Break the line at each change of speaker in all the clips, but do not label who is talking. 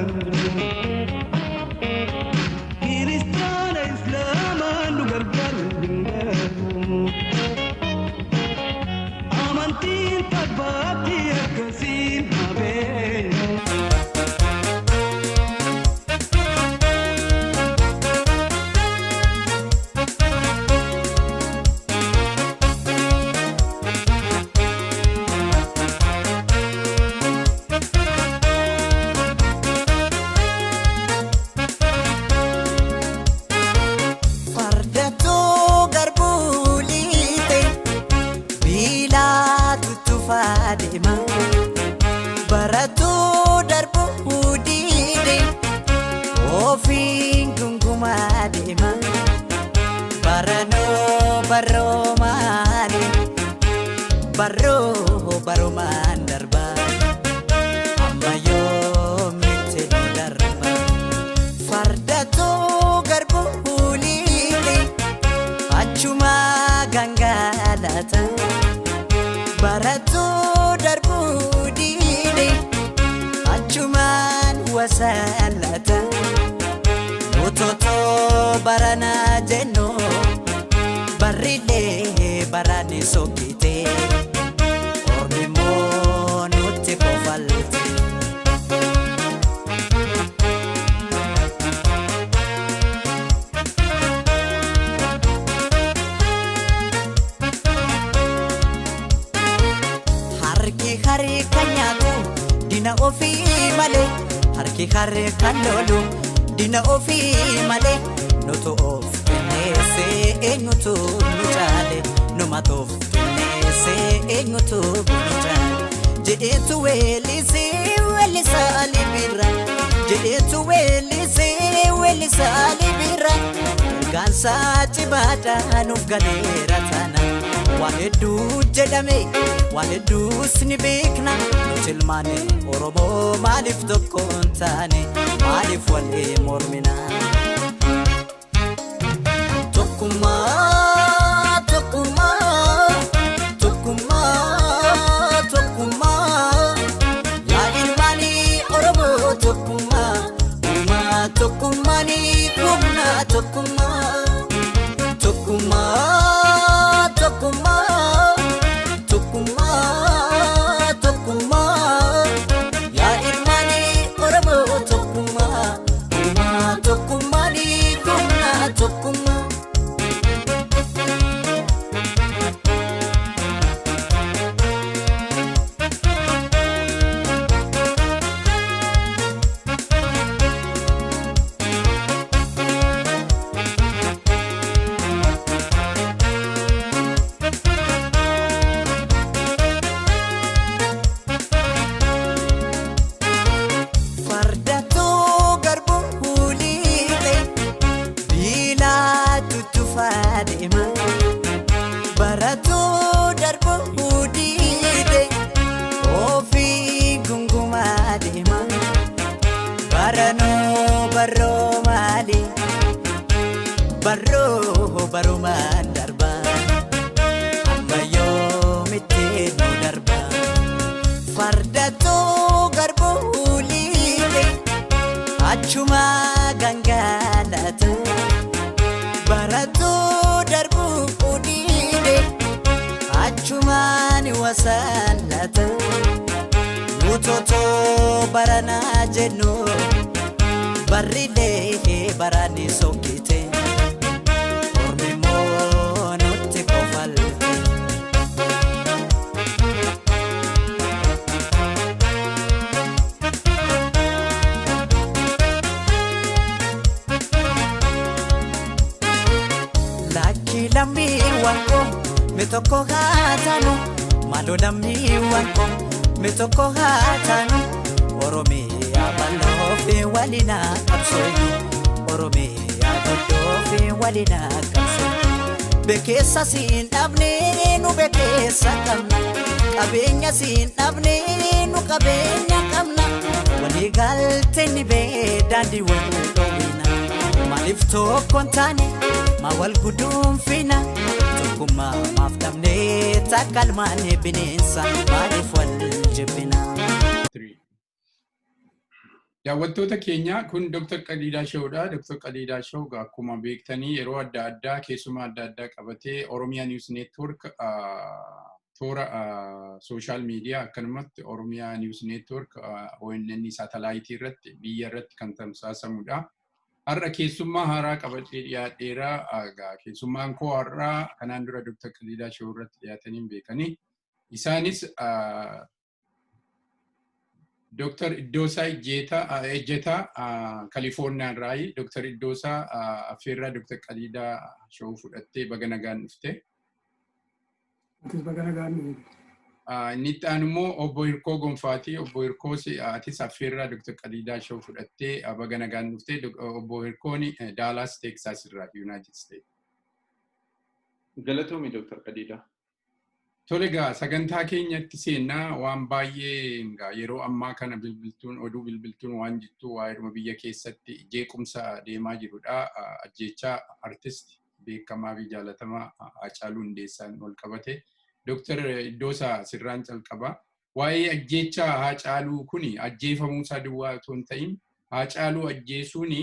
taanu. Kiristaana Islaamaan nu gargaaru danda'u. Amantiin tabbaatti akkasiin habeenu.
Fardattuu garbuu liite biilaatu tufaa deema. Barattuu darbuu diide ofiin gungumaa deema. Baranoo baroomaani baroo barumaan darba amma yoomitti nu darba. Fardattuu garbuu liite achuma gangalata. Barattuu darbuu diide achumaan wasalata. Ototoo baranaa jennu barriilee barani sokkite ormi immoo nutti kofalte. Harki haree kan nyaatu dina ofii malee harki haree kan lolu dina ofii malee nutu of kenneesse eenyutu nu caale numatu of kenneesse eenyutu nu caale jedheetu weellisee weellisaa Ali Birra jedheetu weellisee weellisaa Ali Birra ergaansaa cibaadhaa nuuf galeera taana. Waa hedduu jedhame waa hedduus ni beekna nuti ilmaani Oromoo maaliif tokko hin taane maaliif walii mormina? Tokkummaa tokkummaa tokkummaa tokkummaa yaa ilmaani Oromoo tokkummaa uumaa tokkummaani humna tokkummaa. Tokkummaa tokkummaa tokkummaa tokkummaa yaa ilmaani Oromoo tokkummaa uumaa tokkummaani humna tokkummaa. Fardattuu garbuu liite biilaatu tufaa deema. Barattuu darbuu diide ofii gungumaa deema. Baranoo baroo maali baroo barumaan darba amma yoomitti nu darba. Fardattuu garbuu liite achuma gangalata. Barattuu darbuu diide achumaan wasalata. Utotoo baranaa jennu barriilee barani sokkite ormi immoo nutti kofalte. Lakki lammiiwwan koo mi tokko haa taanu maaloo lammiiwwan koo mi tokko haa taanu Oromiyaa bal'oo fi waliin haa qabsooynu Oromiyaa guddoo fi waliin haa qabsooynu. Bekeessa siin dhabne nu bekeessa qabna qabeenya siin dhabne nu qabeenya qabna walii galtee ni bee daandii wal dhoowwina. Maaliif tokko hin taane maa wal guduunfina tokkummaa maaf dhabnee takka ilmaan bineensa maaliif wal jibbina.
3. Daawwattoota keenya, kun Dr. Qadiidaa Showdha. Dr. Qadiidaa Show akkuma beektanii yeroo adda addaa keessumaa adda addaa qabatee Oromiyaa News Network toora social media, akkanumatti Oromiyaa News Network ONN saatalaayitii irratti biyya irratti kan tamsaasamudha. Har'a keessummaa haaraa qabadhee dhiyaadheera. Keessummaan koo har'aa kanaan dura Dr. Qadiidaa Show irratti dhiyaatanii hin beekanii. Isaanis Dr. Iddoosaa Ejjetaa Kalifoorniyaa irraayi. Dr. Iddoosaa, affeerraa Dr. Qadiidaa Show fudhattee baga nagaan dhufte.
Atis baga nagaan dhufte.
Inni itti aanu immoo Obbo Hirkoo Gonfaati. Obbo Hirkoos, atis affeerraa Dr. Qadiidaa Show fudhattee baga nagaan dhufte. Obbo Hirkoon Daalaas Teeksaas irraa, United States.
Galatoomi, Dr. Qadiidaa.
Tole egaa, sagantaa keenyatti seennaa. Waan baay'ee egaa yeroo ammaa kana bilbiltuun oduu bilbiltuun waan jettu waa'eedhuma biyya keessatti jeequmsa deemaa jirudha. Ajjeechaa artist beekamaa fi jaalatamaa Haacaaluu Hundeessaan wal qabate. Dooktar Iddoosaa, sirraan calqaba. Waa'ee ajjeechaa Haacaaluu kuni, ajjeefamuusaa duwwaa otoo hin ta'in, Haacaaluu ajjeesuun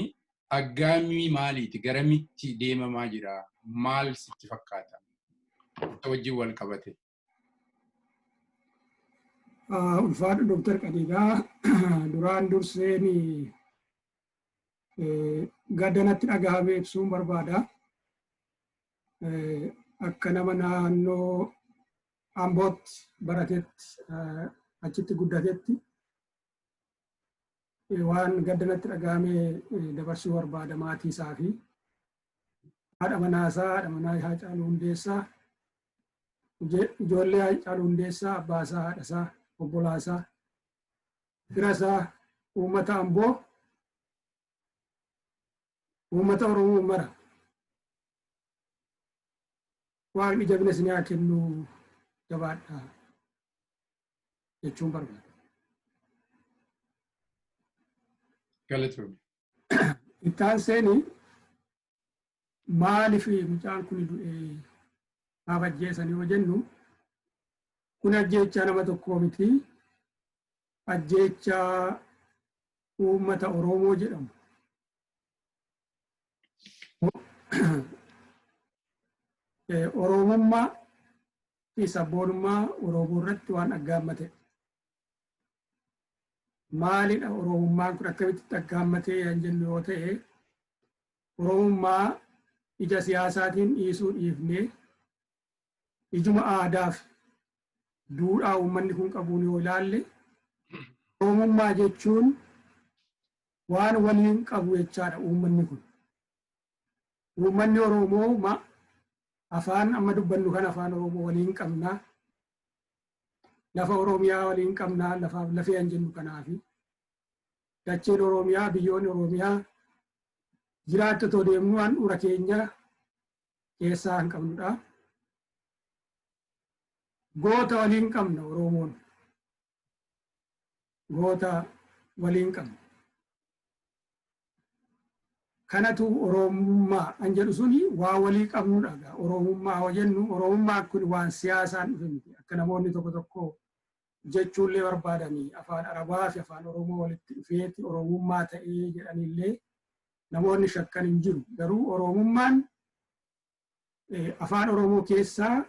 aggaamii maaliiti? Garamitti deemamaa jira? Maal sitti fakkaata? Isa wajjin wal qabate.
Ulfaadhu, Dooktar Qadiidaa. Duraan durseen gadda natti dhagahame ibsuun barbaada. Akka nama naannoo Ambootti baratetti, achitti guddatetti, waan gadda natti dhagahame dabarsuu barbaada maatii isaa fi haadha manaasaa, haadha manaa Haacaaluu Hundeessaa, ijoollee Haacaaluu Hundeessaa, abbaasaa, haadhasaa, obbolaasaa, firasaa, uummata Amboo, uummata Oromoo mara. Waaqni jabina isinii haa kennu, jabaadha jechuun barbaada.
Galatoomii.
Ittaan seeni, maaliif mucaan kun du'ee, maaf ajjeesan yoo jennu, kun ajjeechaa nama tokkoo miti. Ajjeechaa uummata Oromoo jedhamu. Oromummaa fi sabboonummaa Oromoo irratti waan aggaammate. Maalidha Oromummaan kun, akkamitti aggaammatee kan jennu yoo ta'e, Oromummaa ija siyaasaatiin dhiisuu dhiifnee ijuma aadaa fi duudhaa uummanni kun qabuun yoo ilaalle, Oromummaa jechuun waan waliin qabu jechaadha uummanni kun. Uummanni Oromoo afaan amma dubbannu kan Afaan Oromoo waliin qabna. Lafa Oromiyaa waliin qabna, lafaaf lafee an jennu kanaafi. Dacheen Oromiyaa, biyyoonni Oromiyaa jiraattotoo deemnu handhuura keenya keessaa hin qabnudha. Goota waliin qabna Oromoon. Goota waliin qabna. Kanatu Oromummaa an jedhu suni waa walii qabnudha. Oromummaa hoo jennu, Oromummaan kun waan siyaasaan dhufe miti. Akka namoonni tokko tokko jechuullee barbaadanii afaan Arabaa fi Afaan Oromoo walitti dhufeeti Oromummaa ta'ee jedhanillee namoonni shakkan hin jiru. Garuu Oromummaan Afaan Oromoo keessaa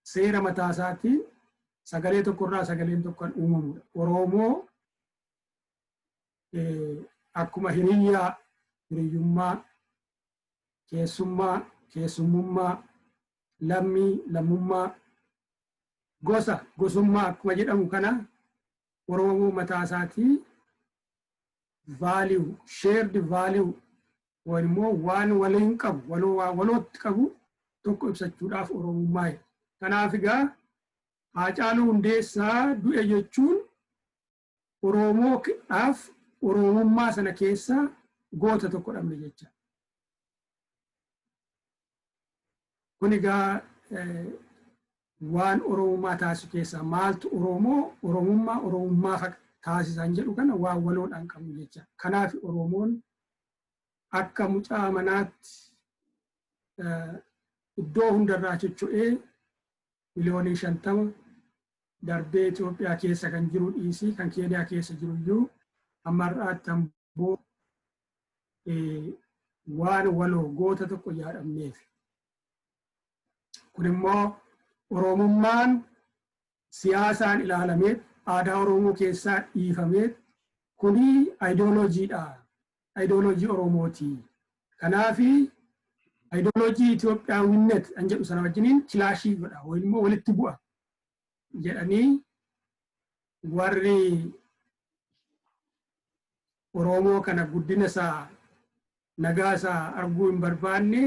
seera mataa isaatiin sagalee tokkorraa sagaleen tokko kan uumamudha. Oromoo akkuma hiriyyaa, hiriyyummaa, keessummaa, keessummummaa, lammii, lammummaa, gosa, gosummaa akkuma jedhamu kana, Oromoo mataa isaatii value, shared value yookiin immoo waan waliin qabu, waloo, waan walootti qabu tokko ibsachuudhaaf Oromummaa jedha. Kanaaf egaa Haacaaluu Hundeessaa du'e jechuun Oromoodhaaf Oromummaa sana keessa goota tokko dhabne jecha. Kun egaa waan Oromummaa taasisu keessaa maaltu Oromoo Oromummaa Oromummaa taasisan jedhu kana waan waloodhaan qabnu jecha. Kanaaf Oromoon akka mucaa manaatti iddoo hundarraa socho'ee 50,000,000 darbee Itoophiyaa keessa kan jiru dhiisii kan Keeniyaa keessa jiru iyyuu Amma har'aatti amboo waan waloo goota tokko yaadamneef. Kun immoo Oromummaan siyaasaan ilaalamee aadaa Oromoo keessaa dhiifamee kuni ayidooloojiidha. Ayidooloojii Oromooti. Kanaafi ayidooloojii Itoophiyaawinnet kan jedhu sana wajjiniin clash godha immoo walitti bu'a jedhanii warri Oromoo kana guddina isaa, nagaa isaa arguu hin barbaanne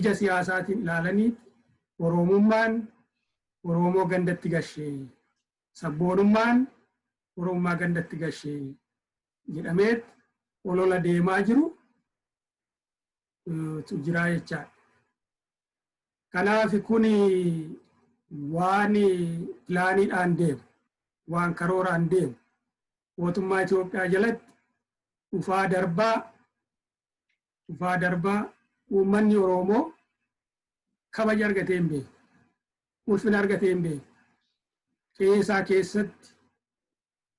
ija siyaasaatiin ilaalanii Oromummaan Oromoo gandatti gashee, sabboonummaan Oromummaa gandatti gashee jedhameet olola deemaa jiru jira jechaadha. Kanaaf kun waan pilaaniidhaan deemu, waan karooraan deemu, mootummaa Itoophiyaa jalatti dhufaa darbaa uummanni Oromoo kabaja argatee hin beeku. Ulfina argatee hin beeku. Qe'ee isaa keessatti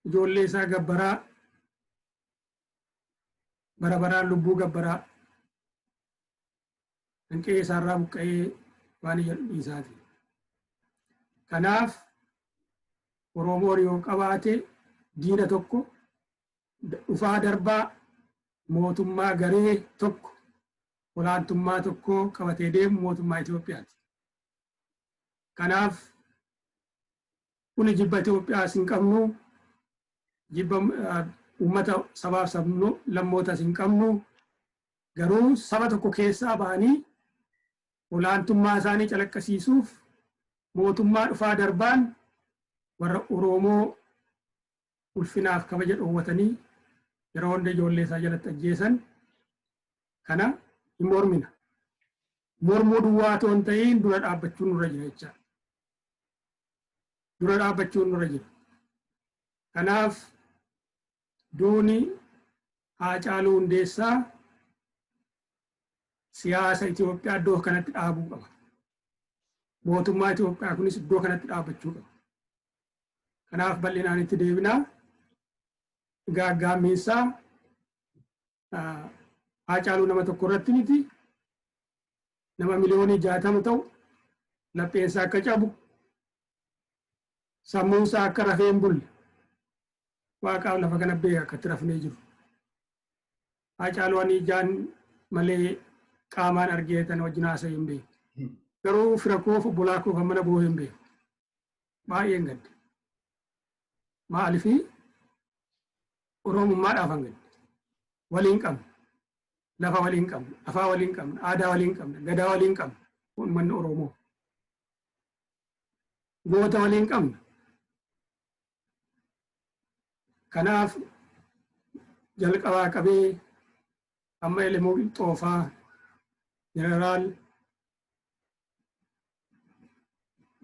ijoollee isaa gabbaraa, bara baraan lubbuu gabbaraa, kan qe'ee isaarraa buqqa'ee waan jedhu dhiisaati. Kanaaf Oromoon yoo qabaate diina tokko, dhufaa darbaa mootummaa garee tokko, olaantummaa tokko qabatee deemu mootummaa Itoophiyaati. Kanaaf kuni jibba Itoophiyaas hin qabnu, jibba uummata sabaaf lammootas hin qabnu, garuu saba tokko keessaa ba'anii olaantummaa isaanii calaqqisiisuuf mootummaa dhufaa darbaan warra Oromoo ulfinaaf kabaja dhoowwatanii yeroo hunda ijoollee isaa jalatti ajjeesan kana hin mormina. Mormuu duwwaa otoo hin ta'iin dura dhaabbachuun nurra jira jechaadha. Dura dhaabbachuun nurra jira. Kanaaf duuni Haacaaluu Hundeessaa siyaasa Itoophiyaa iddoo kanatti dhaabuu qaba. Mootummaa Itoophiyaa kunis iddoo kanatti dhaabbachuu qaba. Kanaaf bal'inaan itti deebinaa. Gaaggaammiinsaa Haacaaluu nama tokko irratti miti. Nama miliyoonii 60 ta'u lapheensaa akka cabu, sammuunsaa akka rafee hin bulle, waaqaaf lafa kana beeka akkatti rafnee jiru. Haacaaluu ani ijaan malee qaamaan argee tan wajjin haasa'ee hin beeku. Garuu fira koof obbolaa koof mana boo'ee hin beeku. Baay'een gadde. Maaliifii? Oromummaadhaaf han gadde. Waliin qabna. Lafa waliin qabna. Afaan waliin qabna. Aadaa waliin qabna. Gadaa waliin qabna. Uummanni Oromoo. Goota waliin qabna. Kanaaf jalqabaa qabee amma Elemoo Qilxoofaa,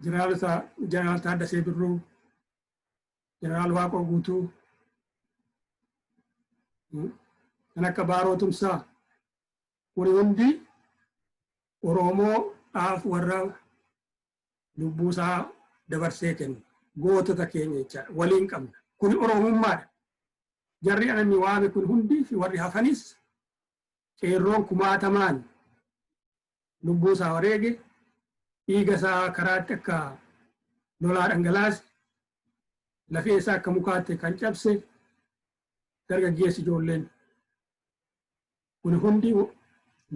Jeneraal Taaddasee Birruu, Jeneraal Waaqoo Guutuu, kan akka Baaroo Tumsaa, kuni hundi Oromoodhaaf warra lubbuusaa dabarsee kennu gootota keenya jechaadha. Waliin qabna. Kuni Oromummaadha. Jarri anami waame kun hundi fi warri hafanis, qeerroon kumaatamaan lubbuusaa wareege, dhiiga isaa karaatti akka lolaa dhangalaase, lafee isaa akka mukaatti kan cabse dargaggeessi ijoolleen kun hundi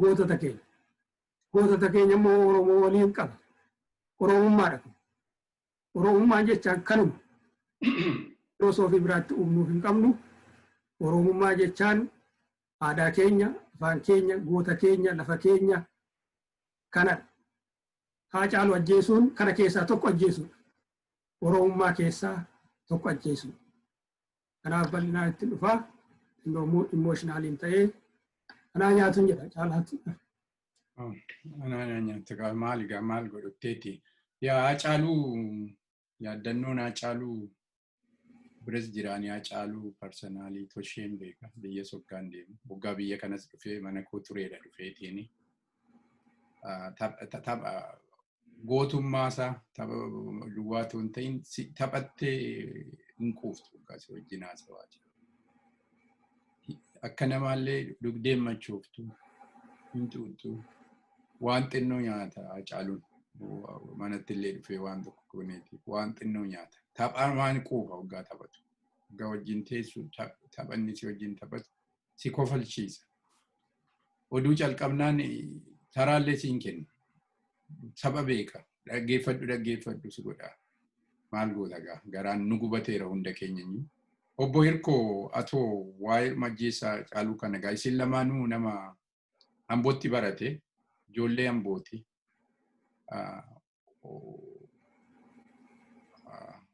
gootota keenya. Gootota keenya immoo Oromoo waliin qaba. Oromummaadha kun. Oromummaan jechaan kanuma. Yeroo soofii biraatti uumnuuf hin qabnu. Oromummaa jechaan aadaa keenya, afaan keenya, goota keenya, lafa keenya kanadha. Haacaaluu ajjeesuun kana keessaa tokko ajjeesuudha. Oromummaa keessaa tokko ajjeesuudha. Kanaaf bal'inaan itti dhufaa. Emotional ta'ee anaa nyaatuun jedha caalaatti.
Anaa nyaatu maal egaa maal godhatteeti? Yaa Haacaaluu, yaaddannoon Haacaaluu biras jiraanii. Haacaaluu personally tosheen beeka, biyya soggaan deemu. Waggaa biyya kanas dhufee mana koo tureedha dhufeetiini. Tapha gootummaa isaa tapha duwwaa otoo hin ta'in taphattee hin quuftu waggaa si wajjin haasawaa jira. Akka namaallee dhugdee machooftu, hin xuuxxu, waan xinnoo nyaata Hacaaluun. Manatti illee dhufee waan tokko kuneeti waan xinnoo nyaata. Taphaan waan quufa waggaa taphatu. Waggaa wajjin teessu, taphanni si wajjin taphatu si kofalchiisa. Oduu calqabnaan taraallee siin kenna. Tapha beeka. Dhaggeeffadhu, dhaggeeffadhu si godha. Maal goota gaa, garaan nu gubateera hunda keenya iyyuu. Obbo Hirkoo, atoo waa'ee ajjeessaa Hacaaluu kana gaa, isin lamaanuu nama Ambootti barate, ijoollee Ambooti.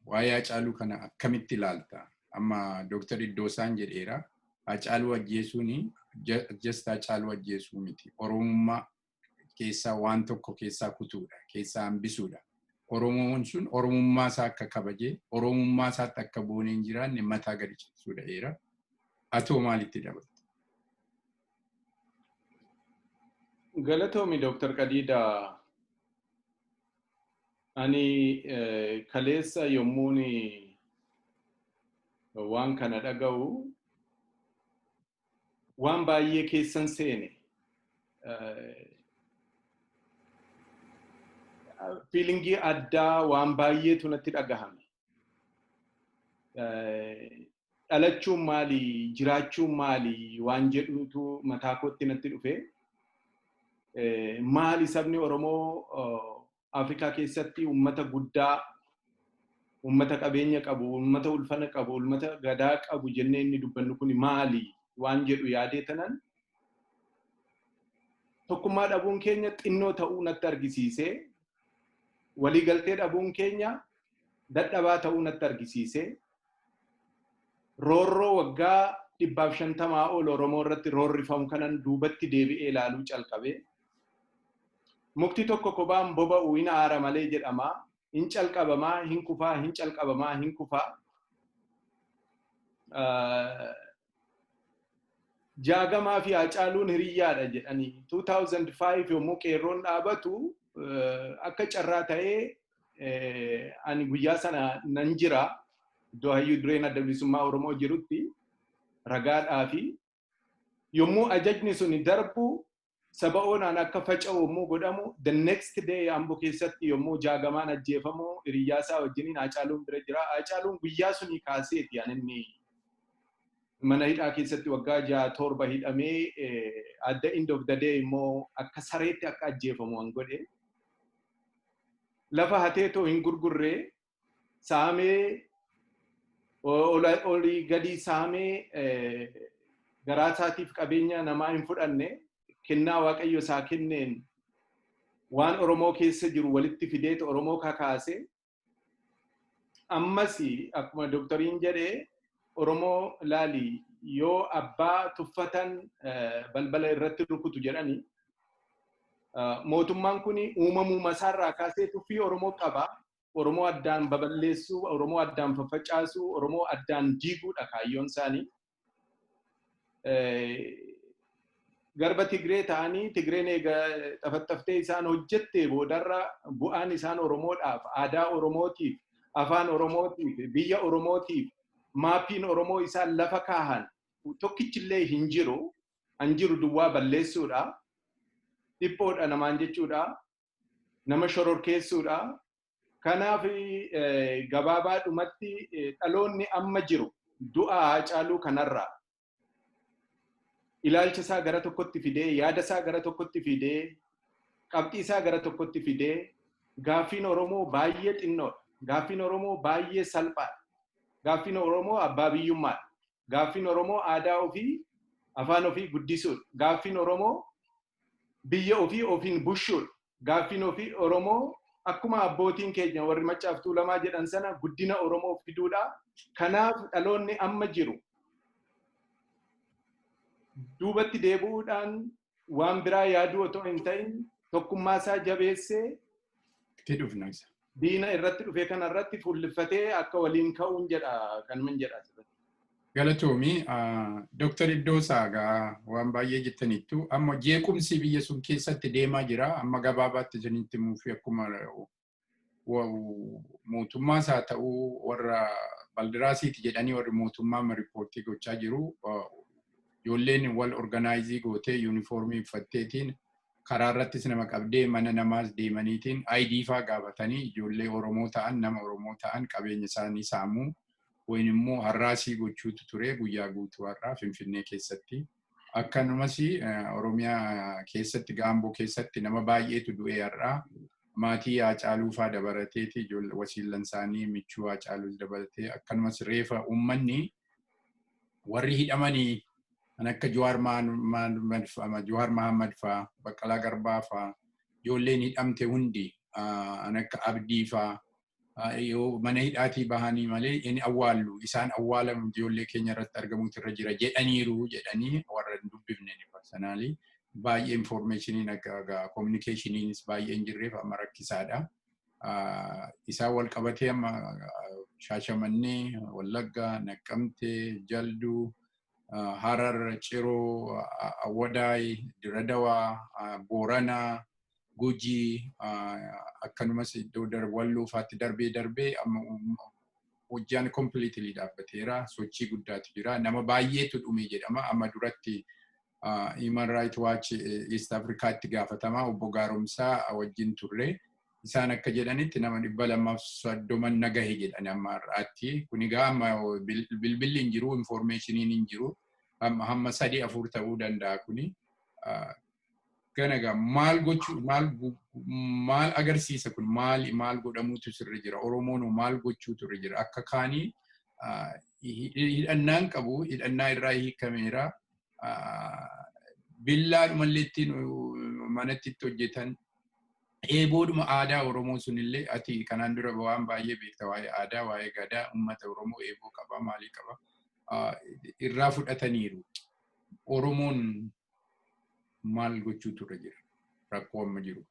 Waa'ee Hacaaluu kana akkamitti ilaalta? Amma Dooktar Iddoosaan jedheera. Hacaaluu ajjeesuun just Hacaaluu ajjeesuu miti. Oromummaa keessaa waan tokko keessaa kutuudha, keessaa hambisuudha. Oromoon sun Oromummaa isaa akka kabajee, Oromummaa isaatti akka boonee hin jiraanne mataa gadi cabsuudha eera. Atoo maalitti dabalta?
Galatoomi, Dooktar Qadiidaa. Ani kaleessa yommuun waan kana dhaga'u waan baay'ee keessan seene. Feelingii addaa waan baay'eetu natti dhagahame. Dhalachuun maali, jiraachuun maali waan jedhutu mataa kootti natti dhufe. Maali sabni Oromoo Afrikaa keessatti uummata guddaa, uummata qabeenya qabu, uummata ulfana qabu, uummata gadaa qabu jennee inni dubbannu kun maali waan jedhu yaadee tanan, tokkummaa dhabuun keenya xinnoo ta'uu natti argisiise. Waliigaltee dhabuun keenya dadhabaa ta'uu natti argisiise. Roorroo waggaa 150 ol Oromoo irratti roorrifamu kanan duubatti deebi'ee ilaaluu calqabe. Mukti tokko kophaan boba'u hin aara malee jedhama. Hin calqabamaa, hin kufaa, hin calqabamaa, hin kufaa. Jaagamaa fi Hacaaluun hiriyyaadha jedhanii 2005 yommuu qeerroon dhaabatu, akka carraa ta'ee ani guyyaa sana nan jira, iddoo hayyuu dureen Adda Bilisummaa Oromoo jirutti ragaadhaa, fi yommuu ajajni sun darbu, saba oonaan akka faca'u yommuu godhamu, the next day Ambo keessatti yommuu Jaagamaan ajjeefamu hiriyyaasaa wajjiniin Hacaaluun bira jira. Hacaaluun guyyaa sunii kaaseeti an inni mana hidhaa keessatti waggaa 6 7 hidhamee, at the end of the day immoo akka sareetti akka ajjeefamu an godhe. Lafa hateetoo hin gurgurree, saamee, olii gadi saamee, garaa isaatiif qabeenya namaa hin fudhanne. Kennaa Waaqayyo isaa kenneen waan Oromoo keessa jiru walitti fideet Oromoo kakaase. Ammas akkuma dooktoriin jedhee, Oromoo laali, yoo abbaa tuffatan balbala irratti rukutu jedhani. Mootummaan kun uumamuu masaarraa kaasee tuffii Oromoo qaba. Oromoo addaan baballeessuu, Oromoo addaan faffacaasuu, Oromoo addaan diiguudha kaayyoon isaanii. Garba Tigree ta'anii, Tigreen eega xafaxaftee isaan hojjette boodarra, bu'aan isaan Oromoodhaaf, aadaa Oromootiif, afaan Oromootiif, biyya Oromootiif, maappiin Oromoo isaan lafa kaahan tokkichillee hin jiru. An jiru duwwaa balleessuudha. Dhiphoodha namaan jechuudha. Nama shororkeessuudha. Kanaaf gabaabaadhumatti dhaloonni amma jiru du'a Haacaaluu kanarraa ilaalcha isaa gara tokkotti fidee, yaada isaa gara tokkotti fidee, qabxii isaa gara tokkotti fidee, gaaffiin Oromoo baay'ee xinnoodha. Gaaffiin Oromoo baay'ee salphaadha. Gaaffiin Oromoo abbaa biyyummaadha. Gaaffiin Oromoo aadaa ofii, afaan ofii guddisuudha. Gaaffiin Oromoo biyya ofii ofiin bushuudha. Gaaffiin ofii Oromoo akkuma abbootiin keenya warri Maccaaf Tuulamaa jedhan sana guddina Oromoo fiduudha. Kanaaf dhaloonni amma jiru duubatti deebi'uudhaan waan biraa yaaduu otoo hin ta'in, tokkummaa isaa jabeessee
Itti dhufna isa.
diina irratti dhufe kana irratti fuulleffatee akka waliin ka'uun jedha, kanuman jedha asirratti.
Galatoomi. Dooktar Iddoosaa, gaa waan baay'ee jettaniittu. Amma jeequmsi biyya sun keessatti deemaa jira. Amma gabaabaatti isinitti himuufi, akkuma mootummaas haa ta'uu, warra baldiraasiiti jedhanii warri mootummaa riippoortii gochaa jiru. Ijoolleen wal organize gootee yuunifoormii uffatteetiin karaa irrattis nama qabdee mana namaas deemaniitiin ID faa gaafatanii ijoollee Oromoo ta'an, nama Oromoo ta'an qabeenya isaanii saamuu wayin immoo harass gochuutu ture guyyaa guutuu har'aa Finfinnee keessatti. Akkanumas Oromiyaa keessatti, Gaamboo keessatti nama baay'eetu du'e har'aa. Maatii Haacaaluu faa dabalateeti, wasiilan isaanii michuu Haacaaluus dabalatee, akkanumas reefa uummanni warri hidhamanii kan akka Jawaar Mahammad faa, Baqqalaa Garbaa faa, ijoolleen hidhamte hundi kan akka Abdii faa yoo mana hidhaatii bahanii malee inni awwaallu, isaan awwaalamu ijoollee keenya irratti argamuutu irra jira jedhaniiru jedhanii warra hin dubbifne personally. Baay'ee informationiin akka communicationiinis baay'ee hin jirreef amma rakkisaadha. Isaan wal qabatee amma Shaashamannee, Wallaggaa, Naqqamtee, Jalduu, Harar, Ciroo, Awwadaay, Diradawaa, Booranaa, Gujii, akkanumas iddoo Walloo faatti darbee darbee amma hojjaan completely dhaabbateera. Sochii guddaatu jira. Nama baay'eetu dhume jedhama. Amma duratti Human Rights Watch East Africaatti gaafatama obbo Gaaromsaa wajjin turre. Isaan akka jedhanitti nama 230 nagahe jedhan amma har'aatti. Kun egaa amma bilbilli hin jiru, informationiin hin jiru. Hamma sadii afur ta'uu danda'a kuni. Kana egaa maal gochuu, maal maal agarsiisa kun? Maal maal godhamuutu sirri jira? Oromoon maal gochuutu irra jira? Akka kaanii hidhannaan qabu, hidhannaa irraa hiikameera. Billaadhumallee ittiin manatti itti hojjetan, eeboodhuma aadaa Oromoo sunillee, ati kanaan dura waan baay'ee beekta waa'ee aadaa, waa'ee gadaa uummata Oromoo, eeboo qaba, maalii qaba, irraa fudhataniiru. Oromoon maal gochuutu irra jira rakkoo amma jiru?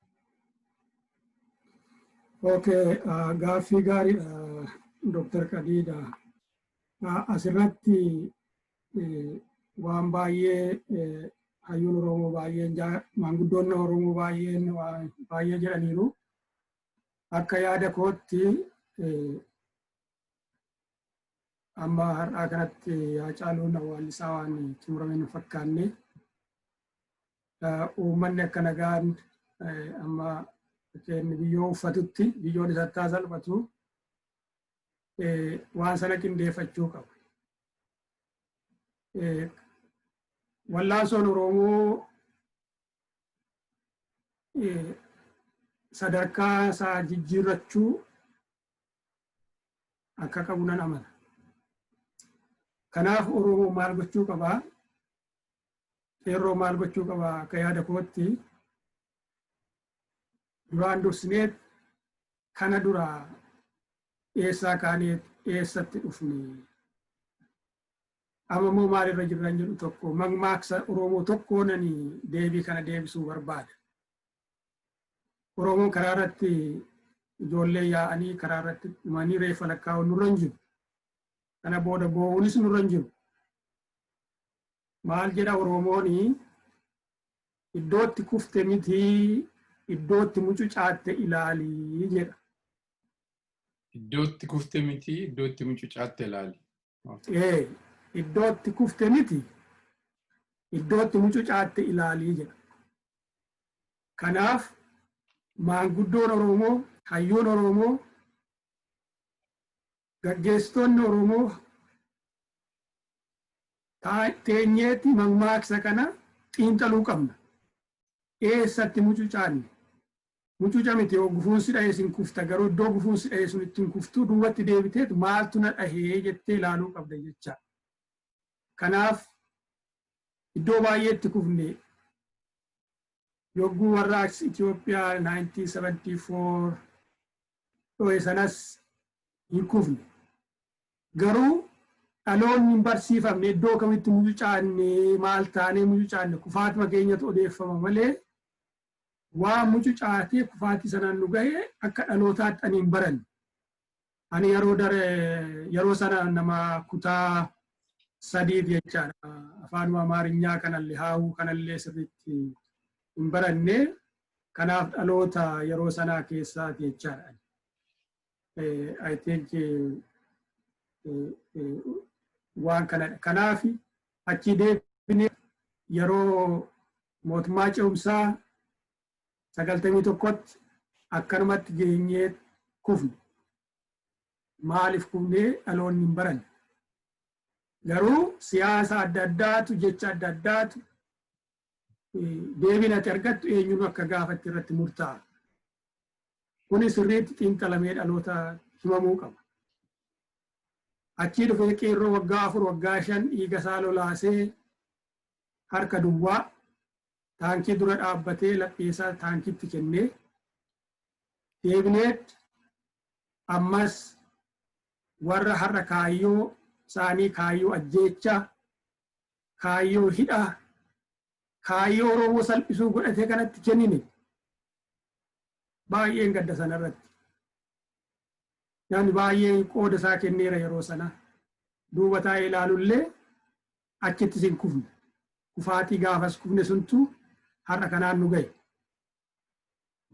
Okay, gaaffii gaariidha, Dr. Qadiida. Asirratti waan baay'ee hayyuun Oromoo baay'een, maanguddoonni Oromoo baay'een waan baay'ee jedhaniiru. Akka yaada kootti amma har'aa kanatti Haacaaluun awwaallisaa waan xumurame hin fakkaanne. Uummanni akka nagaan amma inni biyyoo uffatutti biyyoon isatti haa salphatu, waan sana qindeeffachuu qaba. Wallaansoon Oromoo sadarkaa isaa jijjiirrachuu akka qabu nan amana. Kanaaf Oromoo maal gochuu qabaa? Qeerroo maal gochuu qabaa? Akka yaada kootti duraan dursinee kana dura eessaa kaanee eessatti dhufne, amma immoo maalirra jirran jedhu tokko mammaaksa Oromoo tokkoonani deebii kana deebisuu barbaada. Oromoon karaa irratti ijoollee yaa'anii karaa irratti dhumanii reeffa lakkaa'uun nurra hin jiru. Kana booda boo'uunis nurra hin jiru. Maal jedha Oromooni? "Iddootti kufte miti, iddootti mucucaatte ilaalii" jedha.
Iddootti kufte miti, iddootti mucucaatte ilaali.
Ee, "Iddootti kufte miti, iddootti mucucaatte ilaalii" jedha. Kanaaf maanguddoon Oromoo, hayyuun Oromoo, gaggeessitoonni Oromoo teenyeetti mammaaksa kana xiinxaluu qabna. Eessatti mucucaanne? Mucuca miti, yoo gufuun si dhahee sin kufta, garuu iddoo gufuun si dhahee sun ittiin kuftuu duubatti deebiteet maaltu na dhahee jettee ilaaluu qabda jecha. Kanaaf iddoo baay'eetti kufne. Yogguu warraaqsi Itoophiyaa 1974 dho'e sanas hin kufne. Garuu dhaloonni hin barsiifamne, iddoo kamitti mucucaanne, maal taanee mucucaanne, kufaatuma keenyatu odeeffama malee waan mucucaatee kufaatii sanaan nu gahe akka dhalootaatti ani hin baranne. Ani yeroo dare yeroo sana nama kutaa sadiif jechaadha. Afaanuma Amaarinyaa kanallee haawuu kanallee sirriitti hin baranne. Kanaaf dhaloota yeroo sanaa keessaati jechaadha. I think waan kanadha. Kanaaf achii deebinee Yeroo mootummaa ce'umsaa 91tti akkanumatti geenyee kufne. Maaliif kufnee dhaloonni hin baranne? Garuu siyaasa adda addaatu, jecha adda addaatu, deebiin ati argattu eenyuun akka gaafatti irratti murtaa'a. Kuni sirriitti xiinxalamee dhaloota himamuu qaba. Achii dhufee qeerroo waggaa 4, waggaa 5 dhiiga isaa lolaasee, harka duwwaa taankii dura dhaabbatee, lapheesaa taankitti kennee, deebineet ammas warra har'a kaayyoo isaanii kaayyoo ajjeechaa, kaayyoo hidhaa, kaayyoo Oromoo salphisuu godhatee kanatti kennine. Baay'een gadda sanarratti. Namni baay'een qooda isaa kenneera yeroo sana. Duuba taa'ee ilaalullee achittis hin kufne. Kufaatii gaafas kufne suntu har'a kanaan nu gahe.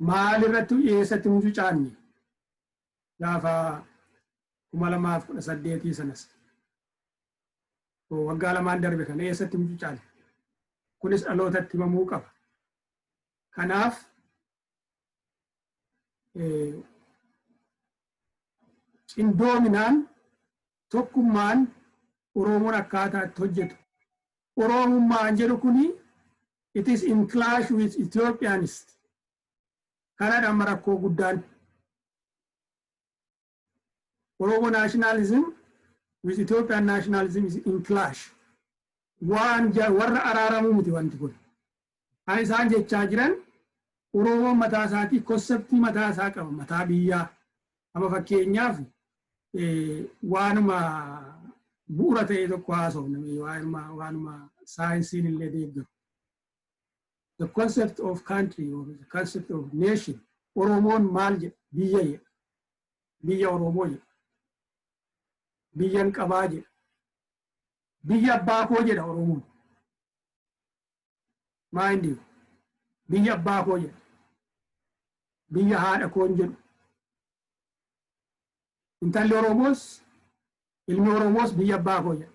Maal irratti eessatti mucucaanne gaafa 2018 sanas? Waggaa 2n darbe kana eessatti mucucaanne? Kunis dhalootatti himamuu qaba. Kanaaf qindoominaan, tokkummaan Oromoon akkaataa itti hojjetu. Oromummaan jedhu kuni it is in clash with Ethiopianist. Kanadha amma rakkoo guddaan. Oromo nationalism with Ethiopian nationalism is in clash. Waan warra araaramuu miti wanti kun. Kan isaan jechaa jiran, Oromoon mataa isaatii concept mataa isaa qaba, mataa biyyaa. Amma fakkeenyaaf waanuma bu'uura ta'e tokko haasofna, waanuma saayinsiin illee deeggaru. The concept of country or the concept of nation, Oromoon maal jedha? Biyya jedha. Biyya Oromoo jedha. Biyyan qabaa jedha. Biyya abbaa koo jedha Oromoon. Mind you, biyya abbaa koo jedha. Biyya haadha koon jedhu. Intalli Oromoos, ilmi Oromoos biyya abbaa koo jedha.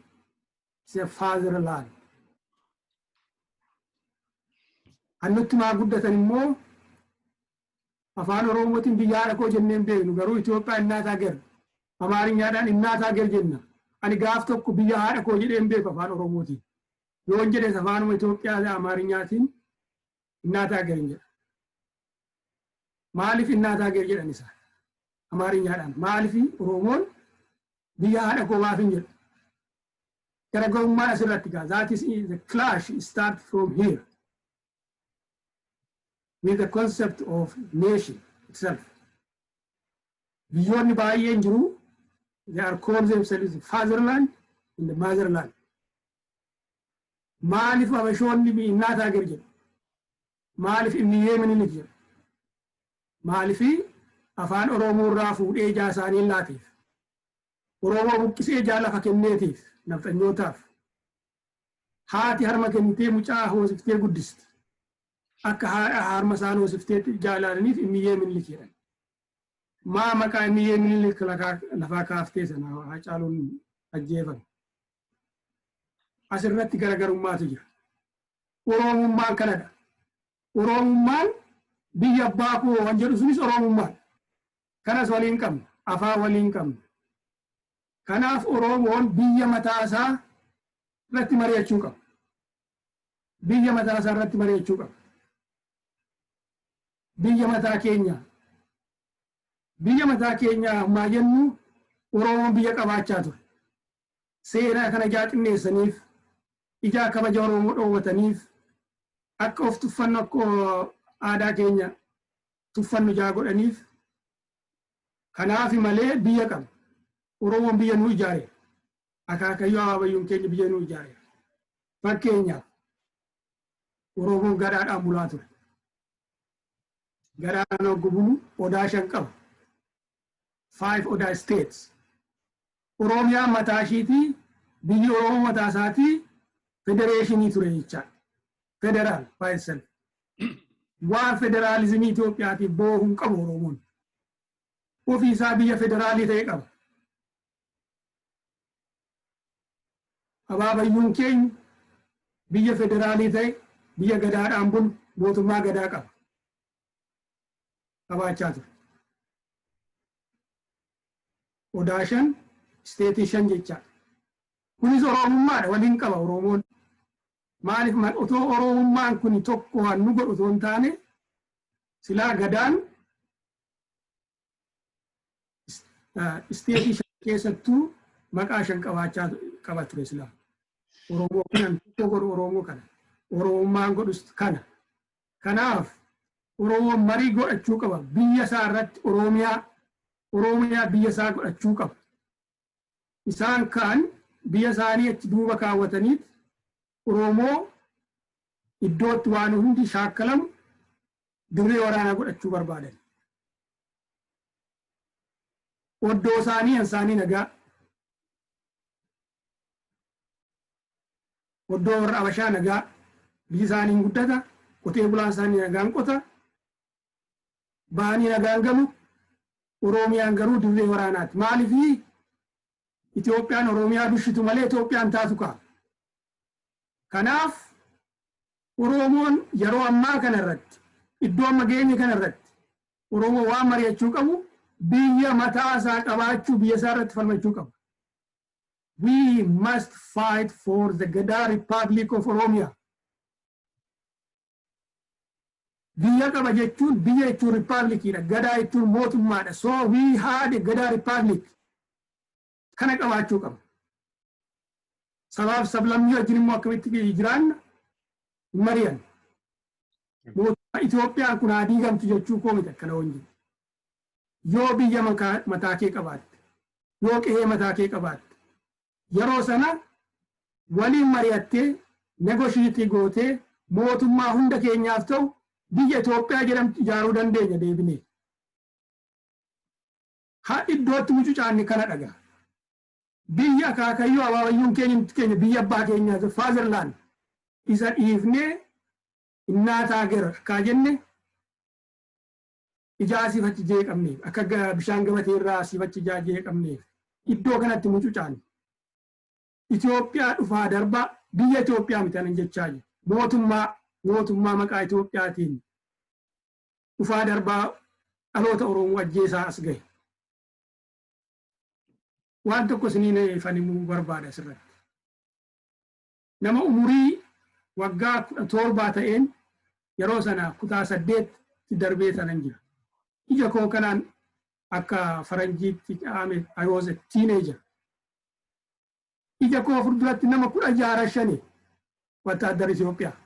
It's a fatherland. Kan nutti maa guddatan immoo afaan Oromootiin biyya haadha koo jennee hin beeknu, garuu Itoophiyaa እናት ሀገር, Amaarinyaadhaan እናት ሀገር jenna. Ani gaaf tokko biyya haadha koo jedhee hin beeku afaan Oromootiin. Yoon jedhes afaanuma Itoophiyaa Amaarinyaatiin እናት ሀገር hin jedha. Maaliif እናት ሀገር jedhan isaan Amaarinyaadhaan? Maaliif Oromoon biyya haadha koo maaf hin jedhu? Garaagarummaan asirratti gaa. That is the clash start from here with the concept of nation itself. Biyyoonni baay'een jiru, they are called themselves fatherland and the motherland. Maaliif Habashoonni እናት ሀገር jedhu? Maaliif Immiyyee Minilik jedhu? Maaliif afaan Oromoo irraa fuudhee ijaa isaanii laateef? Oromoo buqqisee ijaa lafa kenneetiif nafxanyootaaf. Haati harma kennitee mucaa hoosiftee guddisti. Akka haadha harma isaan hoosiftee jaalaalaniif Immiyyee Minilik jedhan. Maa maqaa Immiyyee Minilik lafaa kaaftee sana Hacaaluun ajjeefame? Asirratti garaagarummaatu jira. Oromummaan kanadha. Oromummaan biyya abbaa koo waan jedhu sunis Oromummaadha. Kanas waliin qabna. Afaan waliin qabna. Kanaaf Oromoon biyya mataa isaa irratti mari'achuu qaba. Biyya mataa isaa irratti mari'achuu qaba. Biyya mataa keenya. Biyya mataa keenya ammaa jennu, Oromoon biyya qabaachaa ture. Seenaa kana ijaa xinneessaniif, ijaa kabaja Oromoo dhoowwataniif, akka of tuffannu, akka aadaa keenya tuffannu ijaa godhaniif. Kanaaf malee biyya qaba. Oromoon biyya nuu ijaare. Akaakayyuu abaabayyuun keenya biyya nuu ijaare. Fakkeenyaaf Oromoon gadaadhaan bulaa ture. Gadaan hoggu bulu odaa shan qaba. Five odaa states. Oromiyaan mataa ishiitii, biyyi Oromoo mataa isaatii federeeshinii ture jechaadha. Federal by itself. Waan federaalizimii Itoophiyaatiif boo'uu hin qabu Oromoon. Ofii isaa biyya federaalii ta'e qaba. Abaabayyuun keenya Biyya federaalii ta'e, biyya gadaadhaan bulu, mootummaa gadaa qaba. Qabaachaa ture. Odaa shan, state shan jechaadha. Kunis Oromummaadha, waliin qaba Oromoon. Maaliif otoo Oromummaan kun tokko waan nu godhu otoo hin taane, silaa gadaan state shan keessattuu maqaa shan qabaachaa qaba ture silaa. Oromoo kunan tokko godhu Oromoo kana. Oromummaan godhus kana. Kanaaf Oromoon marii godhachuu qaba. Biyya isaa irratti Oromiyaa biyya isaa godhachuu qaba. Isaan kaan biyya isaanii achi duuba kaawwataniit Oromoo iddootti waan hundi shaakkalamu dirree waraanaa godhachuu barbaadan. Oddoo isaanii isaanii nagaa. Oddoo warra Abashaa nagaa. Biyyi isaanii hin guddata. Qotee bulaan isaanii nagaan qota. Bahanii nagaan galu. Oromiyaan garuu dirree waraanaati. Maaliifii Itoophiyaan Oromiyaa bushitu malee Itoophiyaan taatu ka'a. Kanaaf Oromoon yeroo ammaa kana irratti, iddoo amma geenye kana irratti, Oromoo waan mari'achuu qabu biyya mataa isaa qabaachuu, biyya isaa irratti falmachuu qaba. We must fight for the Gadaa Republic of Oromia. Biyya qaba jechuun, biyya jechuun riippaabilikiidha. Gadaa jechuun mootummaadha. So we had a Gadaa Republic. Kana qabaachuu qaba. Sabaaf sablammii wajjin immoo akkamitti jiraanna hin mari'an. Mootummaa Itoophiyaan kun haa diigamtu jechuu koo miti akkana wajjin. Yoo biyya mataa kee qabaatte, yoo qe'ee mataa kee qabaatte, yeroo sana waliin mari'attee, negotiate gootee, mootummaa hunda keenyaaf ta'u biyya Itoophiyaa jedhamtu ijaaruu dandeenya deebinee. Haa iddootti mucucaanni kana dhagaa. Biyya akaakayyuu abaabayyuun keenya, biyya abbaa keenyaa, fatherland, isa dhiifnee innaataa gara akkaa jenne ijaa asiif jeeqamneef, akka bishaan gabatee irraa asiif achi ijaa jeeqamneef iddoo kanatti mucucaanne. Itoophiyaa dhufaa darbaa, biyya Itoophiyaa miti anan jechaa jiru. Mootummaa maqaa Itoophiyaatiin dhufaa darbaa dhaloota Oromoo ajjeesaa as gahe. Waan tokko isiniin fanimuu barbaada asirratti. Nama umurii waggaa 17 ta'een yeroo sana kutaa 8tti darbee sanan jira. Ija koo kanaan akka faranjiitti qaame, I was a teenager. Ija koo fuulduratti nama 16 shani wattaaddara Itoophiyaa.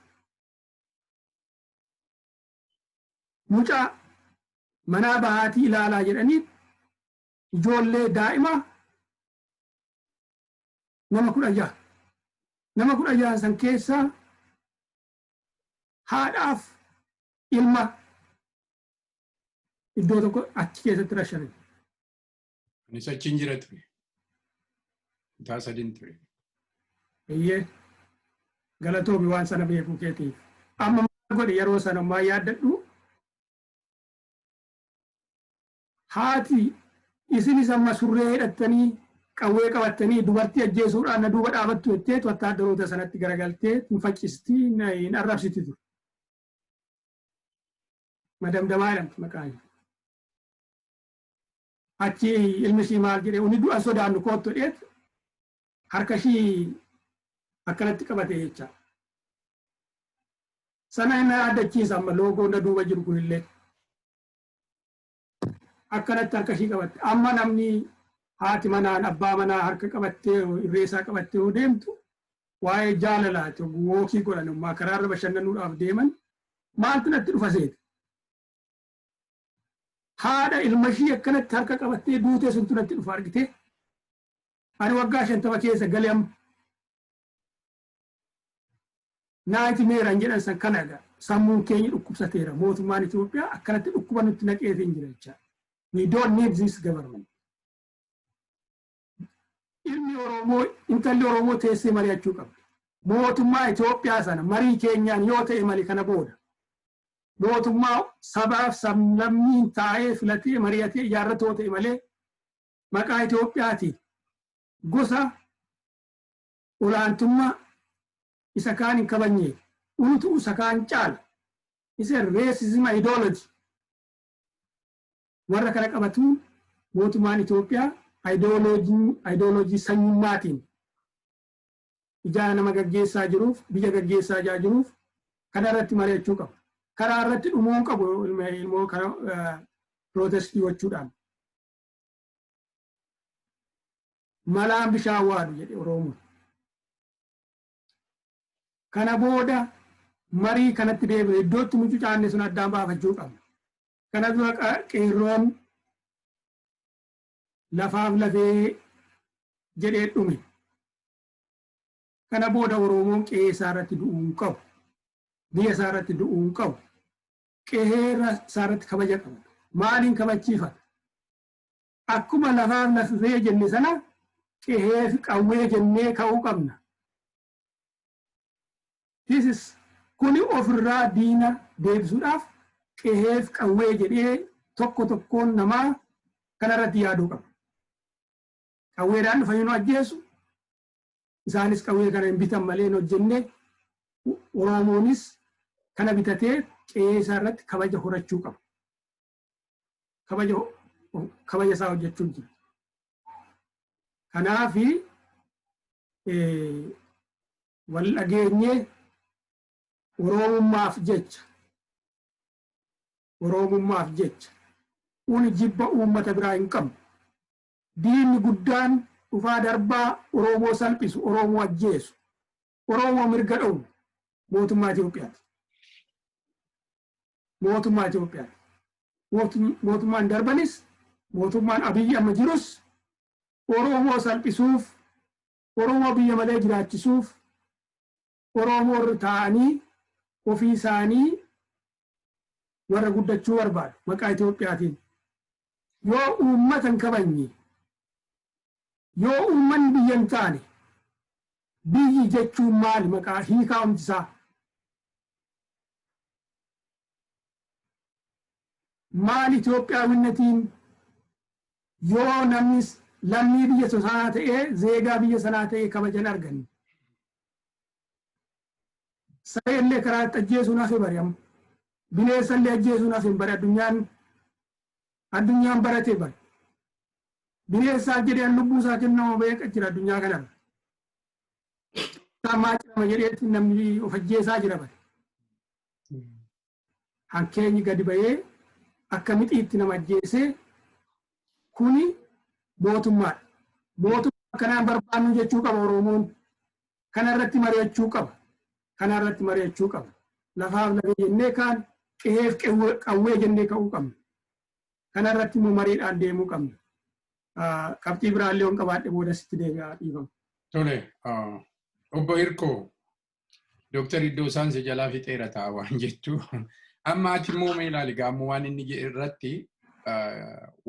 Mucaa manaa bahaatii ilaalaa jedhanii ijoollee daa'ima nama 16. Nama 16 san keessaa haadhaaf ilma iddoo tokko achi keessatti rashanan.
Anis achiin jira ture. Kutaa 3n ture.
Eeyyee, galatoomi waan sana beekuu keetiif. Amma maal godhe yeroo sana maal yaaddadhu, haati isinis amma surree hidhattanii qawwee qabattanii dubartii ajjeesuudhaan na duuba dhaabattu jetteetu wattaaddaroota sanatti garagaltee hin faccisti, hin arrabsiti ture. Madamdamaa jedhamti maqaan. Achi ilmi ishii maal jedhee, "Uni du'a sodaannu, koottu" jedheet harka ishii akkanatti qabate jecha. Sana na yaaddachiisa amma loogoo na duuba jiru kunillee. Akkanatti harka ishii qabatte. Amma namni haati manaan abbaa manaa harka qabattee, irreesaa qabattee yoo deemtu, waa'ee jaalalaati walk godhan ammaa karaarra bashannanuudhaaf deeman, maaltu natti dhufa seete? Haadha ilma ishii akkanatti harka qabattee duutee suntu natti dhufa argitee. Ani waggaa 50 keessa galee amma. Nightmarean jedhan san kana egaa sammuun keenya dhukkubsateera. Mootummaan Itoophiyaa akkanatti dhukkuba nutti naqeetiin jira jecha. We don't need this government. Ilmi Oromoo, intalli Oromoo teessee mari'achuu qabdi. Mootummaa Itoophiyaa sana marii keenyaan yoo ta'e malee kana booda. Mootummaa sabaaf sablammiin taa'ee filatee mari'atee ijaarratoo ta'e malee maqaa Itoophiyaatiin gosa olaantummaa Isa kaan hin kabajneef. Unutu isa kaan caala. Isa racism ideology. Warra kana qabatuun mootummaan Itoophiyaa ideology sanyummaatiin ijaa nama gaggeessaa jiruuf, biyya gaggeessaa jiruuf, kana irratti mari'achuu qaba. Karaa irratti dhumuu qabu ilmoo kana protestii gochuudhaan. Malaan bishaan waadu jedhe Oromoon. Kana booda marii kanatti deebine iddootti mucucaanne sun addaan baafachuu qabna. Kana dura qeerroon lafaaf lafee jedhee dhume. Kana booda Oromoon qe'ee isaa irratti du'uu hin qabu. Biyya isaa irratti du'uu hin qabu. Qe'ee isaa irratti kabaja qaba. Maaliin kabachiifata? Akkuma lafaaf lafee jenne sana qe'ee fi qawwee jennee ka'uu qabna. This is kuni ofirraa diina deebisuudhaaf qe'ee fi qawwee jedhee tokko tokkoon namaa kanarratti yaaduu qaba. Qawweedhaan dhufanii nu ajjeesu. Isaanis qawwee kana hin bitan malee hin hojjenne. Oromoonis kana bitatee qe'ee isaa irratti kabaja horachuu qaba. Kabaja isaa hojjechuun jira. Kanaafi wal dhageenyee Oromummaaf jecha uni jibba uummata biraa hin qabnu. Diinni guddaan dhufaa darbaa Oromoo salphisu, Oromoo ajjeesu, Oromoo mirga dhowwu mootummaa Itoophiyaati. Mootummaa Itoophiyaati. Mootummaan darbanis, mootummaan Abiyyi amma jirus, Oromoo salphisuuf, Oromoo biyya malee jiraachisuuf, Oromoo irra taa'anii ofii isaanii warra guddachuu barbaadu maqaa Itoophiyaatiin. Yoo uummata hin kabajne, yoo uummanni biyya hin taane, biyyi jechuun maali maqaa hiikaa isaa? Maali Itoophiyaawinnatiin yoo namni lammii biyya sanaa ta'ee, zeegaa biyya sanaa ta'ee kabajan arganne? Saree illee karaa itti ajjeesuun hafe bari amma. Bineensa illee ajjeesuun hafe bari, addunyaan barate bari. Bineensaaf jedhee lubbuu isaa kennamu beeka jira addunyaa kanarra. Maa cirama jedheetti namni of ajjeesaa jira bari. Hankeenyi gadi bahee akka mixiitti nama ajjeesee, kuni mootummaadha. Mootummaa akkanaan barbaannu jechuu qaba Oromoon. Kana irratti mari'achuu qaba. Kana irratti mari'achuu qaba. Lafaaf lafee jennee kaan qe'eef qawwee jennee ka'uu qabna. Kana irratti immoo mariidhaan deemuu qabna. Qabxii biraallee yoon qabaadhe booda sitti deebi'aa, dhiifama.
Tole, obbo Hirkoo, Dooktar iddoo isaan si jalaa fixeera ta'a waan jettu. Amma ati immoo mee ilaali, gaammoo waan inni jedhe irratti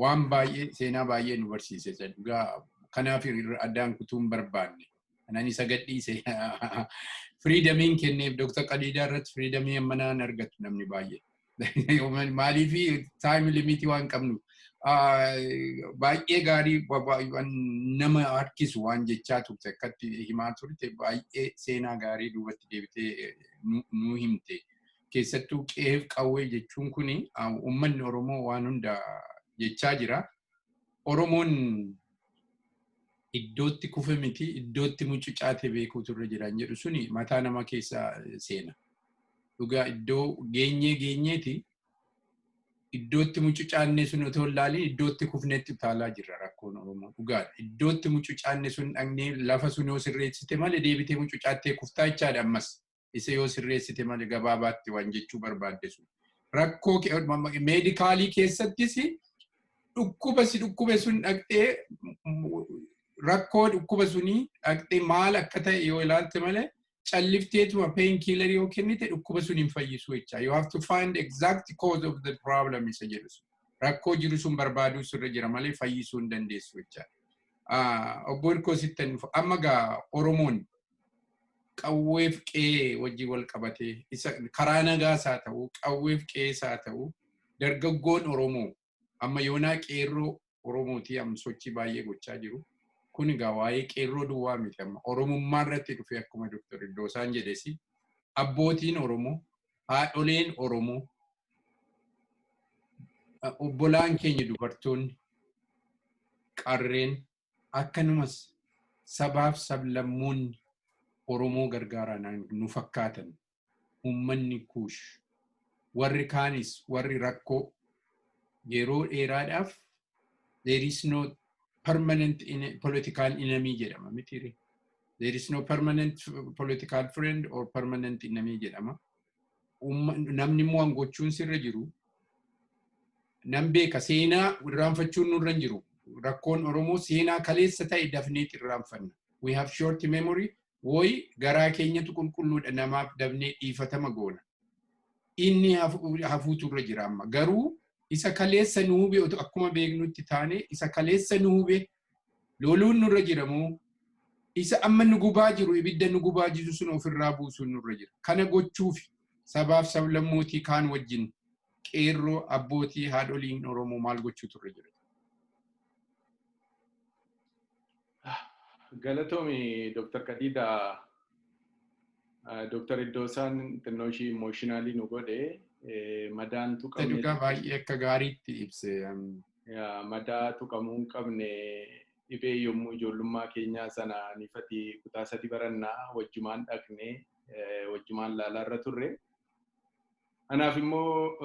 waan baay'ee, seenaa baay'ee nu barsiise. Dhugaa kanaaf addaan kutuu hin barbaanne. Kanan isa gadhiise. Freedomiin kenneef Dooktar Qadiidaa irratti freedomii amma naan argatu namni baay'ee. Maaliif time limitii waan qabnu. Baay'ee gaarii nama harkisu waan jechaa turte, akkatti himaa turte, baay'ee seenaa gaarii duubatti deebitee nu himte. Keessattuu qe'eef qawwee jechuun kuni uummanni Oromoo waan hunda jechaa jira. Oromoon iddootti kufe miti, iddootti mucucaate beekuutu irra jiran jedhu suni mataa nama keessa seena. Dhugaa iddoo geenyee geenyeeti iddootti mucucaanne sun otoo hin ilaalin iddootti kufnetti utaalaa jirra rakkoon Oromoo dhugaadha. Iddootti mucucaanne sun dhaqnee lafa sun yoo sirreessite malee deebitee mucucaattee kuftaa jechaadha ammas. Isa yoo sirreessite malee, gabaabaatti waan jechuu barbaadde sun. Rakkoo medicalii keessattis dhukkuba si dhukkube sun dhaqxee, rakkoo dhukkuba sunii dhaqxee maal akka ta'e yoo ilaalte malee, callifteetuma painkillerii yoo kennite dhukkuba sun hin fayyisu jecha. You have to find exact cause of the problem isa jedhu sun. Rakkoo jiru sun barbaaduu sirra jira malee fayyisuu hin dandeessu jecha. Obbo Hirkoo, sittan dhufa. Amma gaa Oromoon qawweef qe'ee wajjin wal qabatee, isa karaa nagaas haa ta'u, qawweef qe'ees haa ta'u, dargaggoon Oromoo amma yoonaa qeerroo Oromootii amma sochii baay'ee gochaa jiru. Kun egaa waa'ee qeerroo duwwaa miti amma Oromummaa irratti dhufe akkuma Dr. Iddoosaan jedhesi abbootiin Oromoo, haadholeen Oromoo, obbolaan keenya dubartoonni, qarreen akkanumas sabaaf sablammoonni Oromoo gargaaran nu fakkaatan uummanni Kuush warri kaanis warri rakkoo yeroo dheeraadhaaf there is no permanent political enemy jedhama mitiire. There is no permanent political friend or permanent enemy jedhama. Namni immoo waan gochuun sirra jiru nan beeka seenaa irraanfachuun nurra hin jiru. Rakkoon Oromoo seenaa kaleessa ta'e dafneet irraanfanna. We have short memory. Woy garaa keenyatu qulqulluudha namaaf dafnee dhiifatama goona. Inni hafuutu irra jira amma. Garuu isa kaleessa nu hube akkuma beeknutti taane isa kaleessa nu hube loluun nurra jira moo isa amma nu gubaa jiru ibidda nu gubaa jiru sun ofirraa buusuun nurra jira. Kana gochuuf sabaaf sablammootii kaan wajjin qeerroo abbootii haadholiin Oromoo maal gochuutu irra jira?
Galatoomi Dr. Kadiida Dr. Iddoosaan xinnoo ishii emotionally nu godhe madaan tuqamne.
Dhugaa baay'ee akka gaariitti ibse.
Madaa tuqamuu hin qabne dhibee yommuu ijoollummaa keenyaa sana nifati kutaa sadi barannaa wajjumaan dhaqne wajjumaan laalaarra turre. Anaaf immoo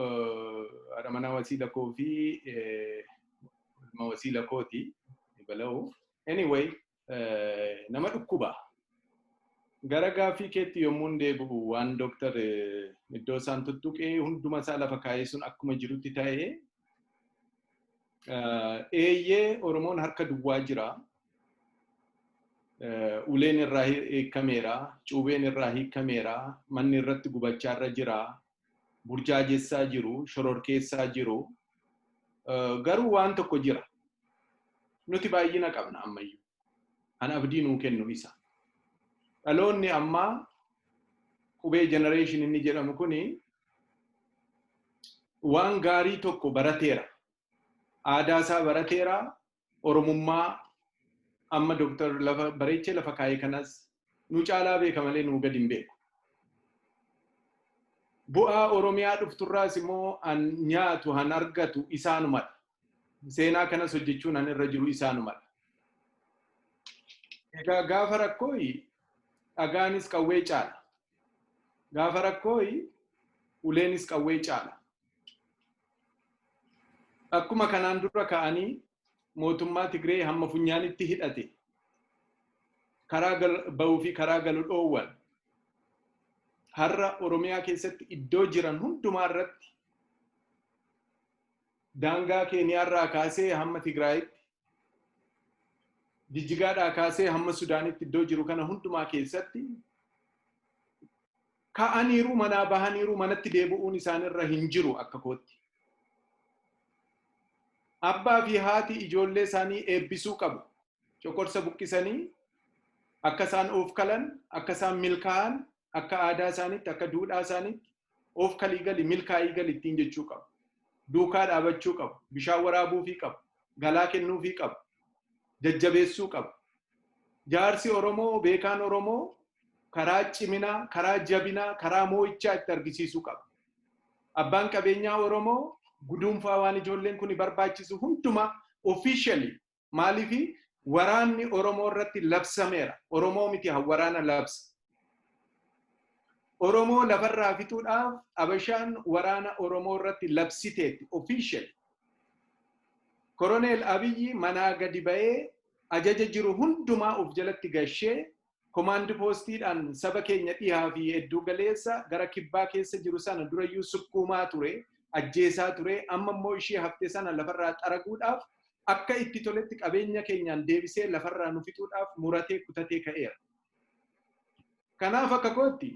haadha manaa wasiila koo fi ilma wasiila kooti bala'u. Anyway, nama dhukkuba. Gara gaaffii keetti yommuu deebi'u waan Dooktar Iddoosaan tuttuqee hunduma isaa lafa kaa'ee sun akkuma jirutti ta'ee eeyyee Oromoon harka duwwaa jira. Uleen irraa hiikameera, cuubeen irraa hiikameera, manni irratti gubachaa irra jira, burjaajessaa jiru, shororkeessaa jiru. Garuu waan tokko jira. Nuti baay'ina qabna ammayyuu. Kan abdii nuu kennu isa. Dhaloonni ammaa qubee generation inni jedhamu kuni waan gaarii tokko barateera. Aadaa isaa barateera. Oromummaa amma Dooktar lafa bareechee lafa kaa'ee kanas nu caalaa beeka malee nu gadi hin beeku. Bu'aa Oromiyaa dhufturraas immoo an nyaatu han argatu isaanumadha. Seenaa kanas hojjechuun an irra jiru isaanumadha. Egaa gaafa rakkooyi dhagaanis qawwee caala. Gaafa rakkooyi uleenis qawwee caala. Akkuma kanaan dura ka'anii mootummaa Tigree hamma funyaanitti hidhate karaa bahuu fi karaa galu dhoowwan. Har'a Oromiyaa keessatti iddoo jiran hundumaa irratti daangaa Keeniyaarraa kaasee hamma Tigraayitti, Jijjigaadhaa kaasee hamma Sudaanitti iddoo jiru kana hundumaa keessatti ka'aniiru manaa bahaniiru manatti deebi'uun isaanirra hin jiru akka kootti. Abbaa fi haati ijoollee isaanii eebbisuu qabu. Coqorsa buqqisanii akka isaan of kalan, akka isaan milkaa'an, akka aadaa isaaniitti, akka duudhaa isaaniitti of kalii gali, milkaa'ii gali ittiin jechuu qabu. Duukaa dhaabachuu qabu. Bishaan waraabuufii qabu. Galaa kennuufii qabu. Jajjabeessuu qabu. Jaarsi Oromoo, beekaan Oromoo karaa ciminaa, karaa jabinaa, karaa moo'ichaa itti argisiisuu qaba. Abbaan qabeenyaa Oromoo guduunfaa waan ijoolleen kun barbaachisu hundumaa officially maaliifi waraanni Oromoo irratti labsameera. Oromoo miti waraana labsa. Oromoo lafarraa fixuudhaaf Abashaan waraana Oromoo irratti labsiteetti officially. Koroneel Abiyyi manaa gadi ba'ee ajaja jiru hundumaa of jalatti gashee komaandi poostiidhaan saba keenya dhihaa fi hedduu galeessa gara kibbaa keessa jiru sana durayyuu sukkuumaa ture, ajjeesaa ture, amma immoo ishee haftee sana lafarraa xaraguudhaaf akka itti toletti qabeenya keenyaan deebisee lafarraa nu fixuudhaaf muratee kutatee ka'eera. Kanaaf akka kootti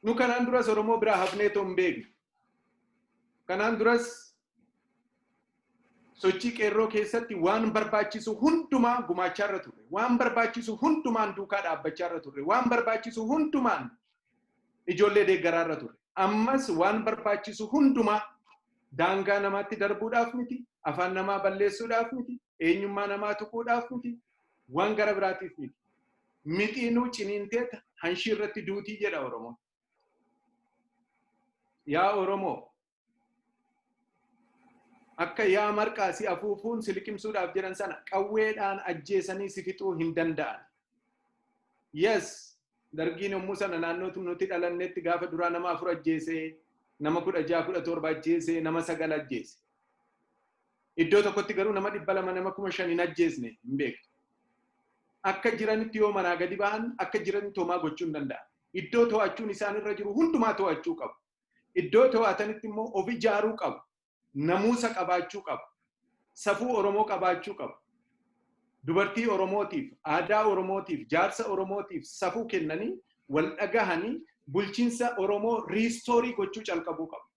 nu kanaan duras Oromoo biraa hafnee otoo hin beeknu. Kanaan duras sochii qeerroo keessatti waan barbaachisu hundumaa gumaachaa irra turre. Waan barbaachisu hundumaan duukaa dhaabbachaa irra turre. Waan barbaachisu hundumaan ijoollee deeggaraa irra turre. Ammas waan barbaachisu hundumaa daangaa namaatti darbuudhaaf miti, afaan namaa balleessuudhaaf miti, Eenyummaa namaa tuquudhaaf miti. Waan gara biraatiif miti. Mixiinuu ciniinteet hanshii irratti duutii jedha Oromoon. Yaa Oromoo, akka yaa marqaa si afuufuun si liqimsuudhaaf jedhan sana qawweedhaan ajjeesanii si fixuu hin danda'an. Yes, Dargiin yommuu sana naannoo nuti dhalannetti gaafa duraa nama 4 ajjeesee, nama 16 17 ajjeesee, nama 9 ajjeese. Iddoo tokkotti garuu nama 200 nama 5,000 hin ajjeesne hin beektu. Akka jiranitti yoo manaa gadi ba'an akka jiranitti homaa gochuu hin danda'an. Iddoo to'achuun isaan irra jiru hundumaa to'achuu qabu. Iddoo to'atanitti immoo of ijaaruu qabu. Namuusa qabaachuu qabu. Safuu Oromoo qabaachuu qabu. Dubartii Oromootiif, aadaa Oromootiif, jaarsa Oromootiif safuu kennanii wal dhagahanii bulchiinsa Oromoo restore gochuu calqabuu qabu.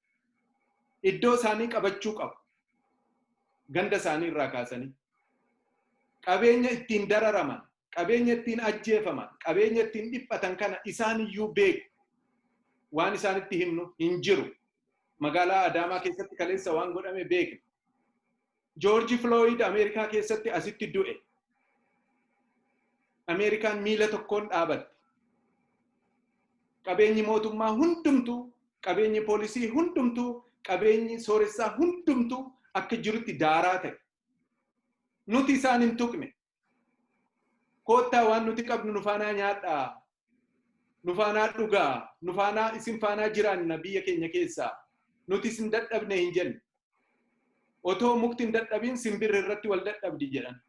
Iddoo isaanii qabachuu qabu. Ganda isaanii irraa kaasanii. Qabeenya ittiin dararaman, qabeenya ittiin ajjeefaman, qabeenya ittiin dhiphatan kana isaan iyyuu beeku. Waan isaanitti himnu hin jiru. Magaalaa Adaamaa keessatti kaleessa waan godhame beekna. George Floyd Ameerikaa keessatti asitti du'e. Ameerikaan miila tokkoon dhaabatte. Qabeenyi mootummaa hundumtuu, qabeenyi poolisii hundumtuu, qabeenyi sooressaa hundumtuu akka jirutti daaraa ta'e. Nuti isaan hin tuqne. Koottaa waan nuti qabnu nu faanaa nyaadhaa. Nu faanaa dhugaa. Nu faanaa isin faanaa jiraanna biyya keenya keessaa. Nuti isin dadhabne hin jenne. Otoo mukti hin dadhabin simbirri irratti wal dadhabdi jedhan.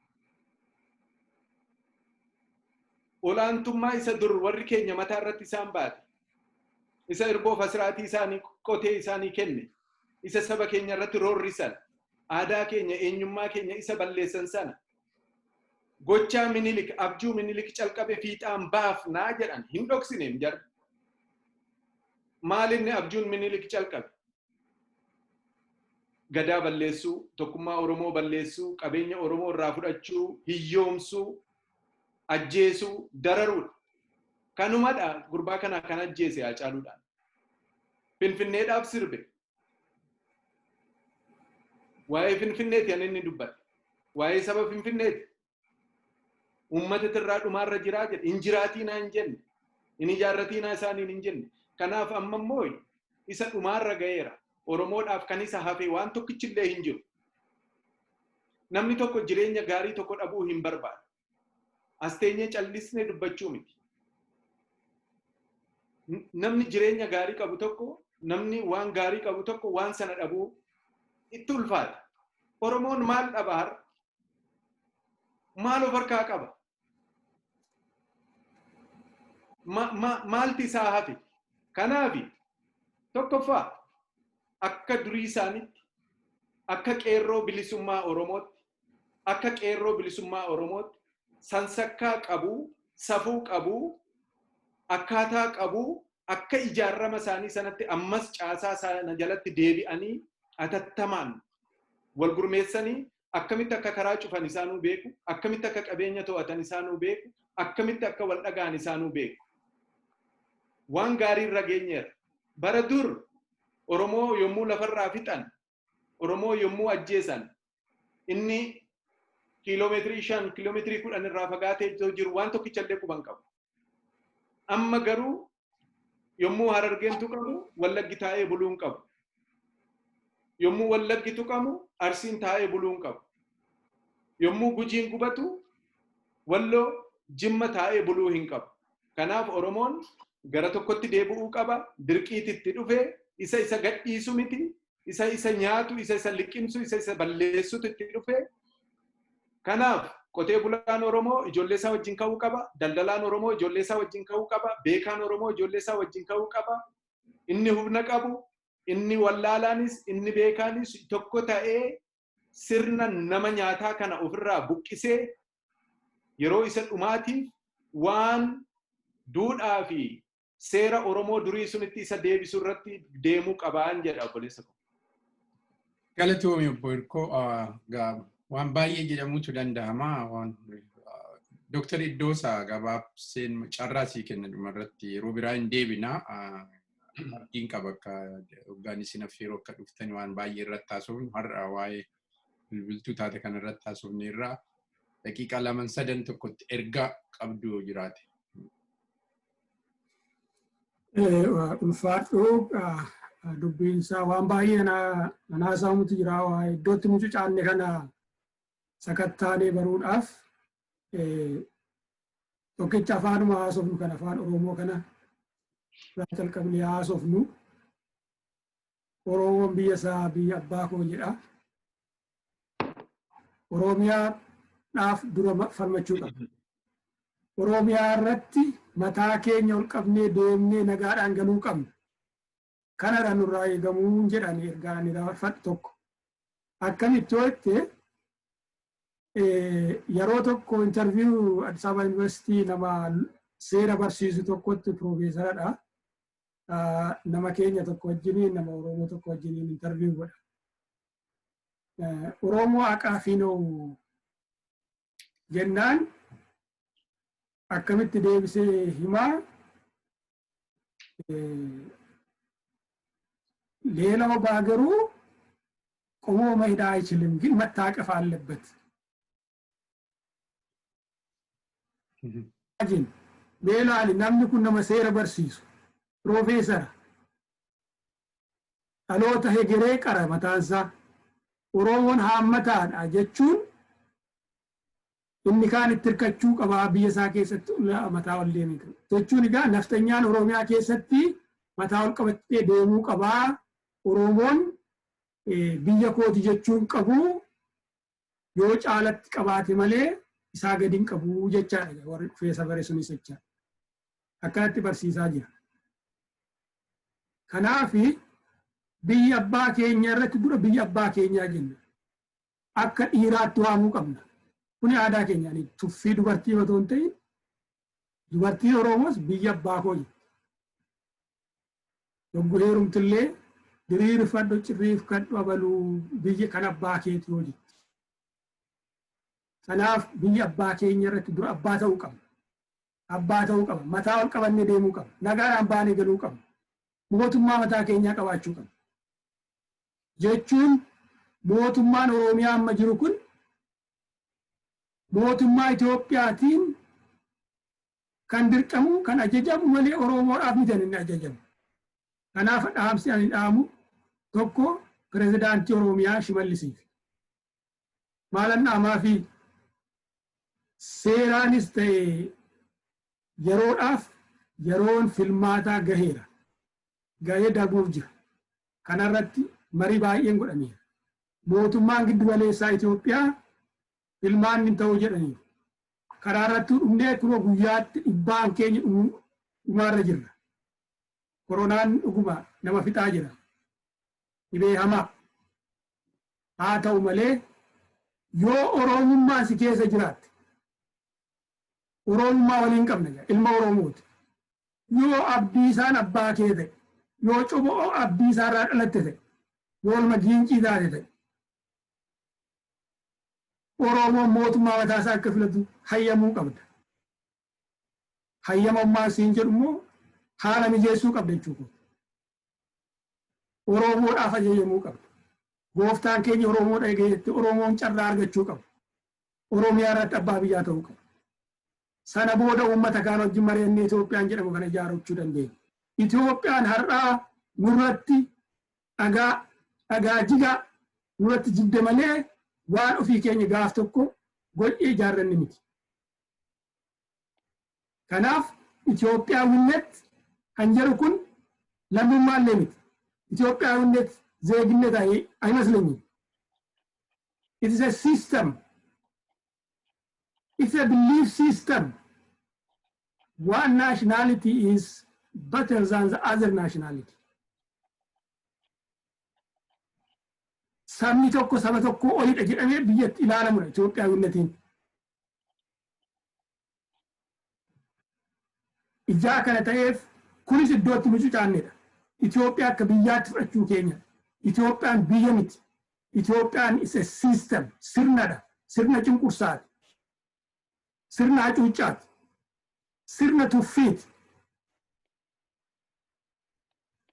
Olaantummaa isa dur warri keenya mataa irratti isaan baate. Isa irboo fasiraatii isaanii qotee isaanii kenne. Isa saba keenya irratti roorrisan. Aadaa keenya eenyummaa keenya isa balleessan sana. Gochaa Minilik abjuu Minilik calqabe fiixaan baafnaa jedhan hin dhoksineem jarri. Maalinni abjuun Minilik calqabe? Gadaa balleessuu, tokkummaa Oromoo balleessuu, qabeenya Oromoo irraa fudhachuu, hiyyoomsuu, ajjeesuu, dararuudha. Kanumadha gurbaa kana kan ajjeese Haacaaluudhaan. Finfinneedhaaf sirbe. Waa'ee Finfinneeti kan inni dubbate. Waa'ee saba Finfinneeti. Uummata irraa dhumaarra jiraa jedhe. Hin jiraatiinaa hin jenne. Hin ijaarratiinaa isaaniin hin jenne. Kanaaf amma immoo isa dhumaarra ga'eera. Oromoodhaaf kan isa hafe waan tokkichillee hin jiru. Namni tokko jireenya gaarii tokko dhabuu hin barbaadu. As teenyee callisnee dubbachuu miti. Namni jireenya gaarii qabu tokko, namni waan gaarii qabu tokko waan sana dhabuu itti ulfaata. Oromoon maal dhaba har'a? Maal of harkaa qaba? Maalti isaa hafe? Kanaafi tokkoffaa akka durii isaaniitti, akka qeerroo bilisummaa Oromootti, akka qeerroo bilisummaa Oromootti sansakkaa qabuu, safuu qabuu, akkaataa qabuu, akka ijaarama isaanii sanatti ammas caasaa sana jalatti deebi'anii atattamaan wal gurmeessanii akkamitti akka karaa cufan isaanuu beeku, akkamitti akka qabeenya to'atan isaanuu beeku, akkamitti akka wal dhaga'an isaanuu beeku. Waan gaarii irra geenyeerra. Bara dur Oromoo yommuu lafarraa fixan, Oromoo yommuu ajjeesan, inni kiiloomeetirii 5, kiiloomeetirii 10 irraa fagaatee jiru waan tokkichallee quban qabu. Amma garuu yommuu Harargeen tuqamu Wallaggi taa'ee buluu hin qabu. Yommuu Wallaggi tuqamu Arsiin taa'ee buluu hin qabu. Yommuu Gujiin gubatu Walloo Jimma taa'ee buluu hin qabu. Kanaaf Oromoon gara tokkotti deebi'uu qaba. Dirqiititti dhufe isa isa gadhiisu miti. Isa isa nyaatu, isa isa liqimsu, isa isa balleessutu itti dhufe. Kanaaf qotee bulaan Oromoo ijoollee isaa wajjin ka'uu qaba. Daldalaan Oromoo ijoollee isaa wajjin ka'uu qaba. Beekaan Oromoo ijoollee isaa wajjin ka'uu qaba. Inni humna qabu, inni wallaalaanis, inni beekaanis tokko ta'ee sirna nama nyaataa kana ofirraa buqqisee yeroo isa dhumaatiif waan duudhaa fi seera Oromoo durii sunitti isa deebisuu irratti deemuu qabaan jedha obboleessa koo.
Galatoomi obbo Hirkoo, waan baay'ee jedhamuutu danda'ama. Waan Dooktar Iddoosaa gabaabseen carraa sii kenna dhumarratti yeroo biraa hin deebina. Abdiin qaba akka hoggaan isin affeeroo akka dhuftan waan baay'ee irratti haasofnu har'a waa'ee Bilbiltuu taate kanarratti haasofneerraa daqiiqaa laman sadan tokkotti ergaa qabdu yoo jiraate.
Ulfaadhuu, dubbiinsaa waan baay'ee anaasamutu jira. Iddootti mucucaanne kana sakattaanee baruudhaaf tokkicha afaanuma haasofnu kan Afaan Oromoo kana irraa calqabnee haasofnu. Oromoon biyya isaa biyya abbaa koo jedha. Oromiyaadhaaf dura falmachuu qaba. Oromiyaa irratti mataa keenya ol qabnee deemnee nagaadhaan galuu qabna. Kanadha nurraa eegamuu jedhani ergaa ani dabarfadhu tokko. Akkamitti yoo jette, yeroo tokko interview Addis Ababa University nama seera barsiisu tokkotti, piroofeesaradha. Nama keenya tokko wajjiniin, nama Oromoo tokko wajjiniin interview godha. Oromoo አቃፊ ነው jennaan akkamitti deebisee himaa? ሌላው በሀገሩ ቆሞ መሄድ አይችልም፣ ግን መታቀፍ አለበት። Imagine namni kun nama seera barsiisu, piroofeesara, dhaloota hegeree qara mataansaa. Oromoon haammataadha jechuun inni kaan itti hirkachuu qabaa, biyya isaa keessatti mataa ol deemee jechuun. Egaa naftanyaan Oromiyaa keessatti mataa ol qabattee deemuu qabaa. Oromoon biyya kooti jechuun qabu yoo caalatti qabaate malee isaa gadi hin qabu jechaadha, warri dhufee safare sunis jechaadha. Akkanatti barsiisaa jira. Kanaafi biyya abbaa keenya irratti dura biyya abbaa keenyaa jenna. Akka dhiiraatti waamuu qabna. Kuni aadaa keenyaani, tuffii dubartii otoo hin ta'in, dubartii Oromoos biyya abbaa koo jetti. Yogguu heerumtillee diriirfadhu, cirriifkadhu, abaluu biyya kan abbaa keetii yoo jetti. Kanaaf biyya abbaa keenya irratti dura abbaa ta'uu qabna. Abbaa ta'uu qaba. Mataa ol qabannee deemuu qabna. Nagaadhaan baanee galuu qabna. Mootummaa mataa keenyaa qabaachuu qabna. Jechuun mootummaan Oromiyaa amma jiru kun mootummaa Itoophiyaatiin kan dirqamu, kan ajajamu malee Oromoodhaaf miti inni ajajamu. Kanaaf dhaamsi ani dhaamu tokko pirezidaantii Oromiyaa Shimallisiif. Maalan dhaamaa fi seeraanis ta'e yeroodhaaf yeroon filmaataa gaheera. Gahee darbuuf jira. Kanarratti marii baay'een godhameera. Mootummaan giddu galeessaa Itoophiyaa filmaanni hin ta'uu jedhaniiru. Karaa irratti dhumnee kunoo guyyaatti dhibbaan keenya dhumaarra jirra. Koronaan dhuguma nama fixaa jira. Dhibee hamaa. Haa ta'u malee yoo Oromummaan si keessa jiraatte, Oromummaa waliin qabna, ilma Oromooti. Yoo Abdiisaan abbaa kee ta'e, yoo coboo Abdiisaarraa dhalatte ta'e, yoo ilma Giincii taate ta'e, Oromoon mootummaa mataasaa akka filatu hayyamuu qabda. Hayyamummaa siin jedhu immoo haala mijeessuu qabda jechuudha. Oromoodhaaf ajajamuu qabda. Gooftaan keenya Oromoodha eegeetti Oromoon carraa argachuu qaba. Oromiyaa irratti abbaa biyyaa ta'uu qaba. Sana booda uummata kaan wajjin mari'annee Itoophiyaan jedhamu kana ijaarrachuu dandeenya. Itoophiyaan har'aa nurratti dhagaa dhagaa jigaa nurratti jigde malee waan ofii keenya gaaf tokko godhee ijaarranni miti. Kanaaf ኢትዮጵያዊነት kan jedhu kun lammummaallee miti. ኢትዮጵያዊነት ዜግነት አይመስለኝም። It is a system. It's a belief system. One nationality is better than the other nationality. Sabni tokko saba tokko olidha jedhamee biyyatti ilaalamudha Itoophiyaawinnetiin. Ijaa kana ta'eef kunis iddootti mucucaannedha. Itoophiyaa akka biyyaatti fudhachuu keenya. Itoophiyaan biyya miti. Itoophiyaan is a system, sirnadha. Sirna cunqursaati. Sirna hacuuccaati. Sirna tuffiiti.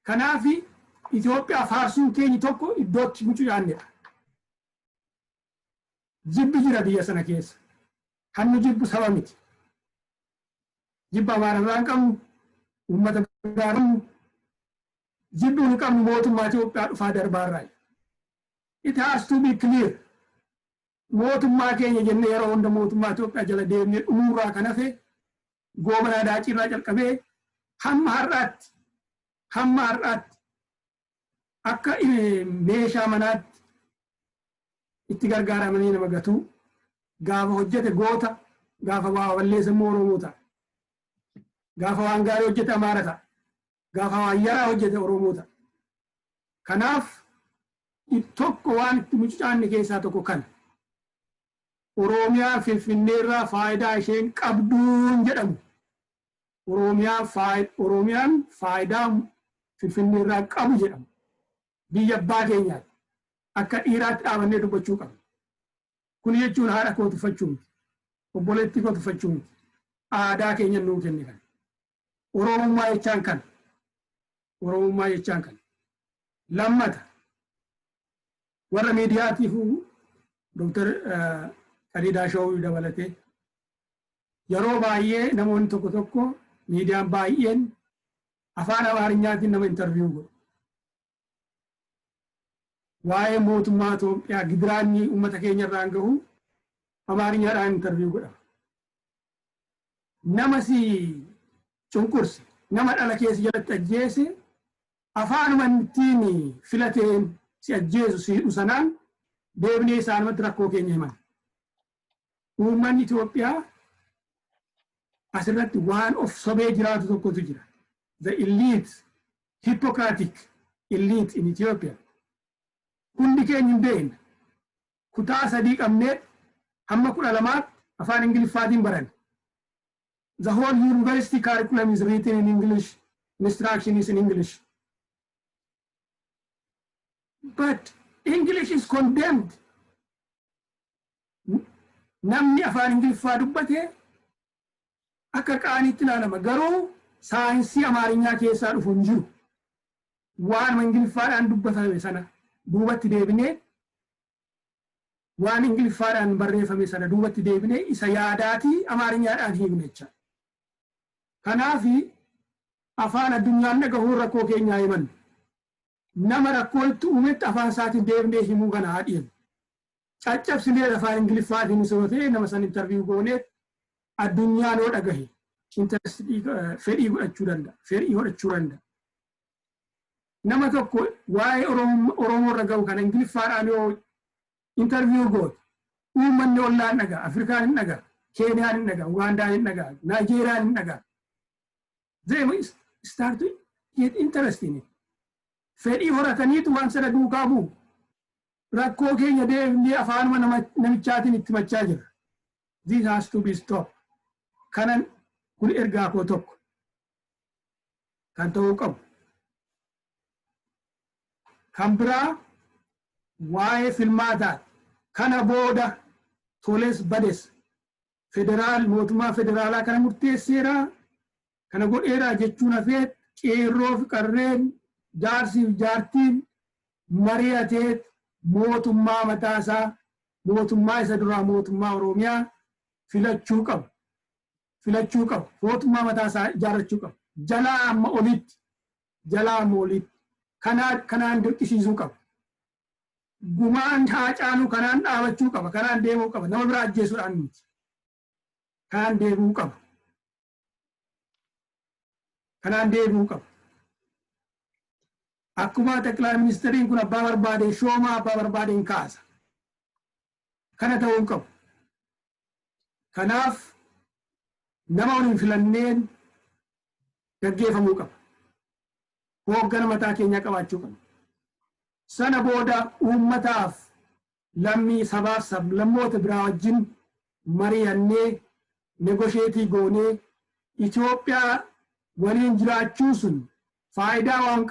Kanaaf Itoophiyaa faarsuun keenya tokko iddootti mucucaannedha. Jibbi jira biyya sana keessa. Kan nu jibbu saba miti. Jibba Amaararraa hin qabnu, uummata biraa qabnu, jibbi nu qabnu mootummaa Itoophiyaa dhufaa darbaarraa. It has to be clear. Mootummaa keenya jennee yeroo hunda mootummaa Itoophiyaa jala deemnee dhumuurraa kan hafe, Goobanaa Daaciirraa calqabee hamma har'aatti akka meeshaa manaatti itti gargaaramanii nama gatuu. Gaafa hojjete goota, gaafa waa balleessa immoo Oromoo ta'a. Gaafa waan gaarii hojjete Amaara ta'a. Gaafa waan yaraa hojjete Oromoo ta'a. Kanaaf tokko waan itti mucucaanne keessaa tokko kana. Oromiyaa Finfinneerraa faayidaa isheen qabduun jedhamu. Oromiyaan faayidaa Finfinneerraa qabu jedhamu. Biyya abbaa keenyaati. Akka dhiiraatti dhaabannee dubbachuu qabna. Kun jechuun haadha koo tuffachuu miti. Obboleettii koo tuffachuu miti. Aadaa keenya nuu kenne kana. Oromummaa jechaan kana. Oromummaa jechaan kana. Lammata, warra miidiyaatiif, Dooktar Qadiidaa Shawuu dabalatee, yeroo baay'ee namoonni tokko tokko, miidiyaan baay'een afaan Amaarinyaatiin nama interview godhu. Waa'ee mootummaa Itoophiyaa, gidiraanni uummata keenya irraan gahu, Amaarinyaadhaan interview godhama. Nama si cunqurse, nama dhala keessa jalatti ajjeese, afaanuma ittiin filateen si ajjeesu si hidhu sanaan deebinee isaanumatti rakkoo keenya himan. Uummanni Itoophiyaa asirratti waan of sobee jiraatu tokkotu jira. The elite, Hippocratic elite in Ethiopia. Hundi keenya hin beekna. Kutaa 3 qabnee hamma 12tti afaan Ingiliffaatiin baran. The whole university curriculum is written in English, instruction is in English. But English is condemned. Namni afaan Ingiliffaa dubbate akka qaaniitti ilaalama. Garuu saayinsii Amaarinyaa keessaa dhufu hin jiru. Waanuma Ingiliffaadhaan dubbatame sana duubatti deebinee, waan Ingiliffaadhaan barreeffame sana duubatti deebinee isa yaadaatii Amaarinyaadhaan hiikne jecha. Kanaafi afaan addunyaan dhagahuun rakkoo keenyaa himannu. Nama rakkoo itti uumetti afaan isaatiin deebinee himuu kana haa dhiyeenu. Caccabsinee afaan Ingiliffaatiin osoo ta'e nama san interview goonee addunyaan yoo dhagahe interest, fedhii godhachuu danda'a. Fedhii godhachuu danda'a. Nama tokko waa'ee Oromoo irra gahu kana Ingiliffaadhaan yoo interview goote, uummanni ollaan dhagaa, Afrikaan hin dhagaa, Keeniyaan hin dhagaa, Ugaandaan hin dhagaa, Naayijeeriyaan hin dhagaa. They start to get interest in it. Fedhii horataniitu waan sana duukaa bu'u. Rakkoo keenya deemnee afaanuma namichaatiin itti machaa jirra. This has to be stopped. Kanan kun ergaa koo tokko kan ta'uu qabu. Kan biraa waa'ee filmaataati. Kana booda toles bades, federaal mootummaa federaalaa kana murteesseera, kana godheera jechuun hafee, qeerroo fi qarreen, jaarsii fi jaartiin mari'atee mootummaa mataasaa, mootummaa isa duraa, mootummaa Oromiyaa filachuu qabu. Filachuu qabu. Mootummaa mataasaa ijaarrachuu qabu. Jalaa amma olitti. Jalaa amma olitti. Kanaan dirqisiisuu qaba. Gumaan Haacaaluu kanaan dhaabachuu qaba. Kanaan deemuu qaba. Nama biraa ajjeesuudhaan miti. Kanaan deemuu qaba. Kanaan deemuu qaba. Akkuma ጠቅላይ ministeriin kun abbaa barbaade shoomaa, abbaa barbaade hin kaasa. Kana ta'uu hin qabu. Kanaaf nama waliin filanneen gaggeeffamuu qaba. Hooggana mataa keenyaa qabaachuu qabna. Sana booda uummataaf, lammii, sabaaf sablammoota biraa wajjin mari'annee, negotiate goonee, Itoophiyaa waliin jiraachuu sun faayidaa waan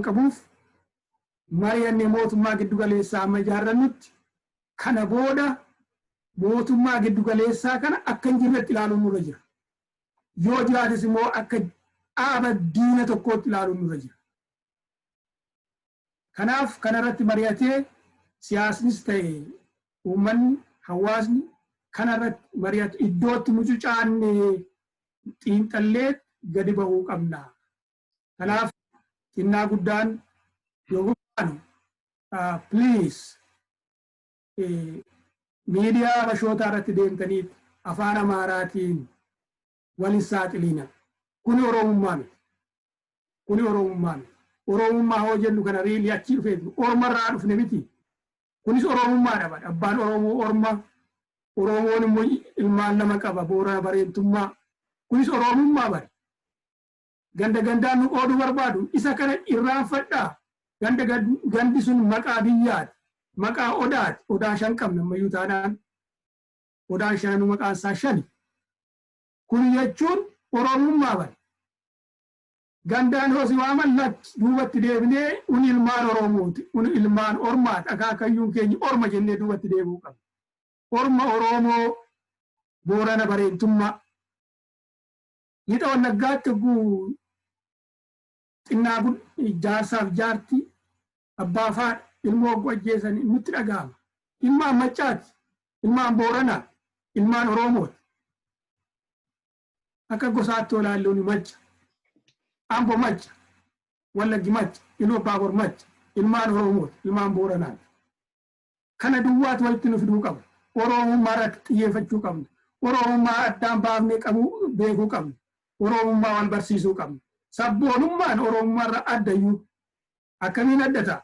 qabuuf mari'annee mootummaa giddugaleessaa amma ijaarrannutti, kana booda mootummaa giddugaleessaa kana akka hin jirretti ilaaluun nurra jira. Yoo jiraates immoo akka dhaaba diina tokkootti ilaaluun nurra jira. Kanaaf kanarratti mari'atee Siyaasnis ta'e uummanni, hawaasni kanarratti mari'atu, iddootti mucucaanne xiinxallee gadi bahuu qabna. Kanaaf xinnaa guddaan yoo guddaan, please, miidiyaa Habashootaa irratti deemtanii afaan Amaaraatiin wal hin saaxilina. Kuni Oromummaa miti. Kuni Oromummaa miti. Oromummaa hoo jennu kana really achii dhufee ormarraa dhufne miti. Kunis Oromummaadha bara. Abbaan Oromoo Orma. Oromoon immoo ilmaan lama qaba, Boorana, Bareentummaa. Kunis Oromummaa bara. Ganda gandaan nu qooduu barbaadu. Isa kana irraanfadhaa. Ganda gandi sun maqaa biyyaati. Maqaa odaati. Odaa shan qabna ammayyuu taanaan. Odaan shananuu maqaan isaa shani. Kun jechuun Oromummaa bara. Gandaan hosi waaman, lakki, duubatti deebinee un ilmaan Oromooti. Un ilmaan Ormaati. Akaakayyuun keenya Orma jennee duubatti deebi'uu qabna. Orma, Oromoo, Boorana, Bareentummaa. Lixa Wallaggaatti hogguu xinnaa jaarsaaf jaartii, abbaa faadha, ilmoo hogguu ajjeesan nutti dhaga'ama. Ilmaan Maccaati, ilmaan Booranaa, ilmaan Oromooti. Akka gosaatti olaalluun Macca. Ambo Macca, Wallaggi Macca, Iluu Abbaa Macca, ilmaan Oromooti, ilmaan Booranaati. Kana duwwaatu walitti nu fiduu qaba. Oromummaa irratti xiyyeeffachuu qabna. Oromummaa addaan baafnee qabu beekuu qabna. Oromummaa wal barsiisuu qabna. Sabboonummaan Oromummaa irra addayyuu akkamiin adda ta'a?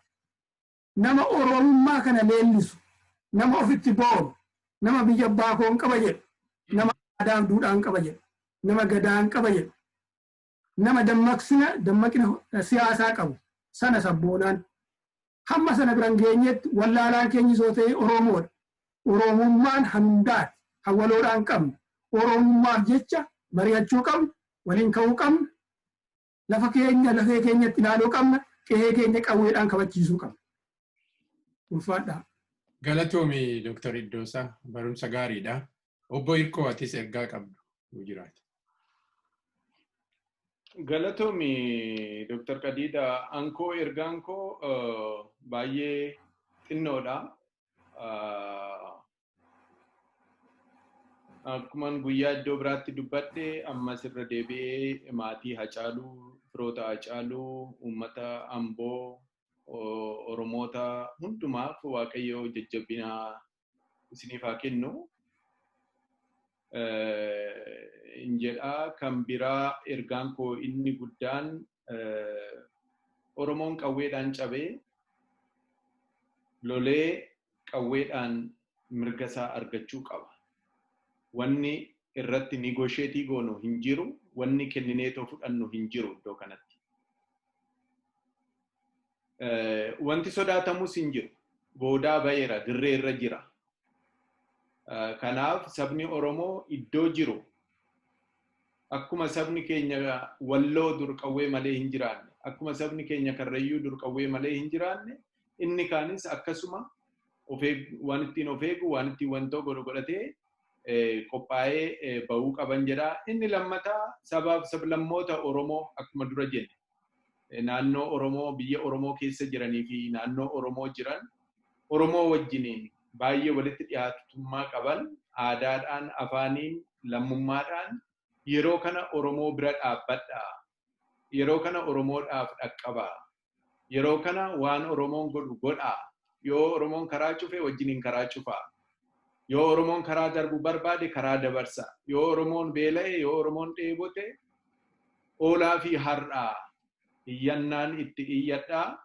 Nama Oromummaa kana leellisu, nama ofitti boonu, nama biyya abbaa koon qaba jedhu, nama aadaaf duudhaan qaba jedhu, nama gadaan qaba jedhu, nama dammaqsina dammaqina siyaasaa qabu sana sabboonaan. Hamma sana biran geenyetti wallaalaan keenya soo ta'e Oromoodha. Oromummaan hundaati. Hawwaloodhaan qabna. Oromummaaf jecha mari'achuu qabna, waliin ka'uu qabna, lafa keenya lafee keenyatti ilaaluu qabna, qe'ee keenya qawweedhaan kabachiisuu qabna. Ulfaadhaa.
Galatoomi, Dooktar Iddoosaa, barumsa gaariidha. Obbo Hirkoo, atis ergaa qabdu nu jiraata.
Galatoomi, Dooktar Qadiida. Ankoo ergaan koo baay'ee xinnoodha. Akkuman guyyaa iddoo biraatti dubbadhe, ammas irra deebi'ee maatii Hacaaluu, firoota Hacaaluu, uummata Amboo, Oromoota hundumaaf Waaqayyo jajjabina isiniif haa kennu. Jedhaa kan biraa ergaan koo inni guddaan, Oromoon qawweedhaan cabee lolee qawweedhaan mirga isaa argachuu qaba. Wanni irratti negotiate goonu hin jiru, wanni kennineetoo fudhannu hin jiru iddoo kanatti. Wanti sodaatamus hin jiru. Goodaa ba'eera, dirree irra jira. Kanaaf sabni Oromoo iddoo jiru, akkuma sabni keenya Walloo dur qawwee malee hin jiraanne, akkuma sabni keenya Karrayyuu dur qawwee malee hin jiraanne, inni kaanis akkasuma waan ittiin of eegu, waan ittiin wantoo godhu godhatee qophaa'ee bahuu qaban jedha. Inni lammataa, sabaaf sablammoota Oromoo, akkuma dura jenne, naannoo Oromoo, biyya Oromoo keessa jiranii fi naannoo Oromoo jiran, Oromoo wajjiniin baay'ee walitti dhiyaatummaa qaban, aadaadhaan, afaaniin, lammummaadhaan, yeroo kana Oromoo bira dhaabbadhaa. Yeroo kana Oromoodhaaf dhaqqabaa. Yeroo kana waan Oromoon godhu godhaa. Yoo Oromoon karaa cufe wajjiniin karaa cufaa. Yoo Oromoon karaa darbu barbaade karaa dabarsa. Yoo Oromoon beela'e, yoo Oromoon dheebote, oolaa fi har'aa iyyannaan itti iyyadhaa.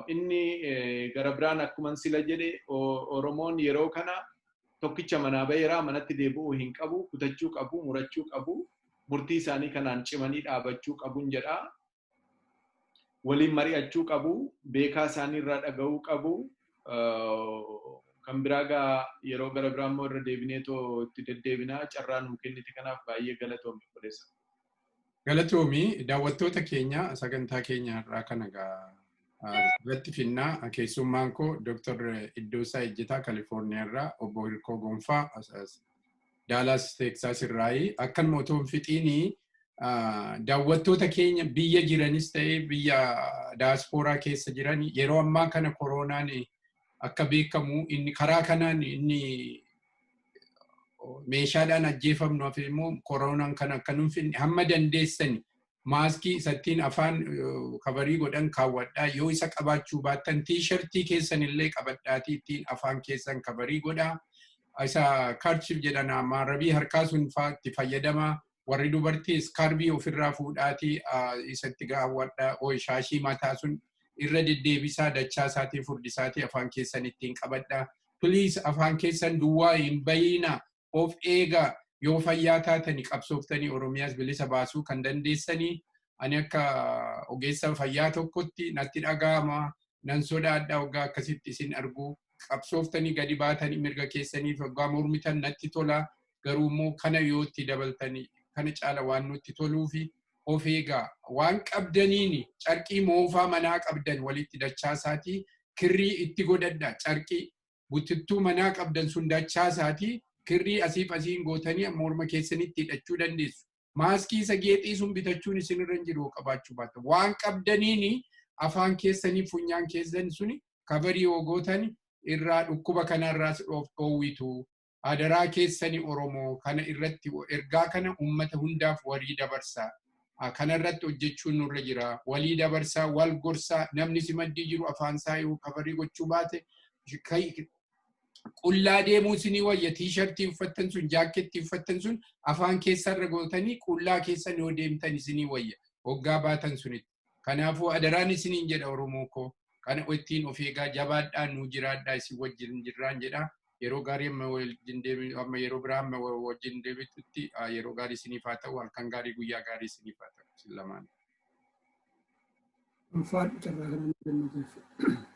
Inni gara biraan, akkuma sila jedhe, Oromoon yeroo kana tokkicha manaa baheeraa manatti deebi'uu hin qabu, kutachuu qabu, murachuu qabu, murtii isaanii kanaan cimanii dhaabachuu qabun jedha. Waliin mari'achuu qabu, beekaa isaanii irraa dhaga'uu qabu. Kan biraa gaa yeroo gara biraa immoo irra deebineetoo itti deddeebinaa. Carraa nuu kennite kanaaf baay'ee galatoomi, obboleessa.
Galatoomi. Daawwattoota keenya, sagantaa keenya irraa kana gaa irratti finnaa. Keessummaan koo Dr. Iddoosaa Ejjetaa Kalifoorniyaa irraa, obbo Hirkoo Gonfaa Daalaas Teeksaas irraayi. Akkanuma otoo hin fixiinii, daawwattoota keenya biyya jiranis ta'ee biyya daaspooraa keessa jiran, yeroo ammaa kana koronaan Akka beekamu inni karaa kanaan inni meeshaadhaan ajjeefamnu hafe immoo koronaan kan akka nuun finne hamma dandeessani maaskii isattiin afaan coverii godhan kaawwadhaa. Yoo isa qabaachuu baattan, T-shirtii keessan illee qabadhaatii ittiin afaan keessan coverii godhaa. Isa kerchief jedhan, maarrabii harkaa sun fa'aa itti fayyadamaa. Warri dubartii scarfii ofirraa fuudhaatii isatti kaawwadhaa. Shaashii mataa sun irra deddeebisaa, dachaa isaatii furdisaatii afaan keessan ittiin qabadhaa. Please, afaan keessan duwwaa hin bayiina, of eegaa. Yoo fayyaa taatanii qabsooftanii Oromiyaas bilisa baasuu kan dandeessanii. Ani akka ogeessa fayyaa tokkotti natti dhaga'ama, nan sodaadha waggaa akkasitti isin argu. Qabsooftanii gadi baatanii mirga keessaniif waggaa mormitan natti tola, garuu immoo kana yoo itti dabaltanii kana caala waan nutti toluufi of eegaa. Waan qabdaniin carqii moofaa manaa qabdan walitti dachaasaatii kirrii itti godhadha. Carqii bututtuu manaa qabdan sun dachaasaatii kirrii asiif asiin gootanii morma keessanitti hidhachuu dandeessu. Maaskii isa geexii sun bitachuun isinirra hin jiru qabaachuu baata. Waan qabdaniin afaan keessanii funyaan keessan suni coverii yoo gootan irraa dhukkuba kanarraas of dhoowwitu. Adaraa keessanii Oromoo, kana irratti ergaa kana uummata hundaaf walii dabarsaa. Kana irratti hojjechuun nurra jira. Walii dabarsaa, wal gorsaa, namni si maddii jiru afaan isaa yoo coverii gochuu baate qullaa deemuu isinii wayya. T-shirtii uffattan sun, jaakettii uffattan sun afaan keessarra gootanii qullaa keessan yoo deemtan isinii wayya hoggaa baatan sunitti. Kanaafuu adaraan isiniin jedha, Oromoo koo. Kana ittiin of eegaa, jabaadhaa, nuu jiraadhaa, isin wajjin jirraan jedha. Yeroo gaarii, amma wajjin deemi, amma yeroo biraa amma wajjin deebitutti yeroo gaarii isiniif haa ta'u, halkan gaarii, guyyaa gaarii isiniif haa ta'u isin lamaan.
Ulfaadhu, carraa kana nu kennuuf.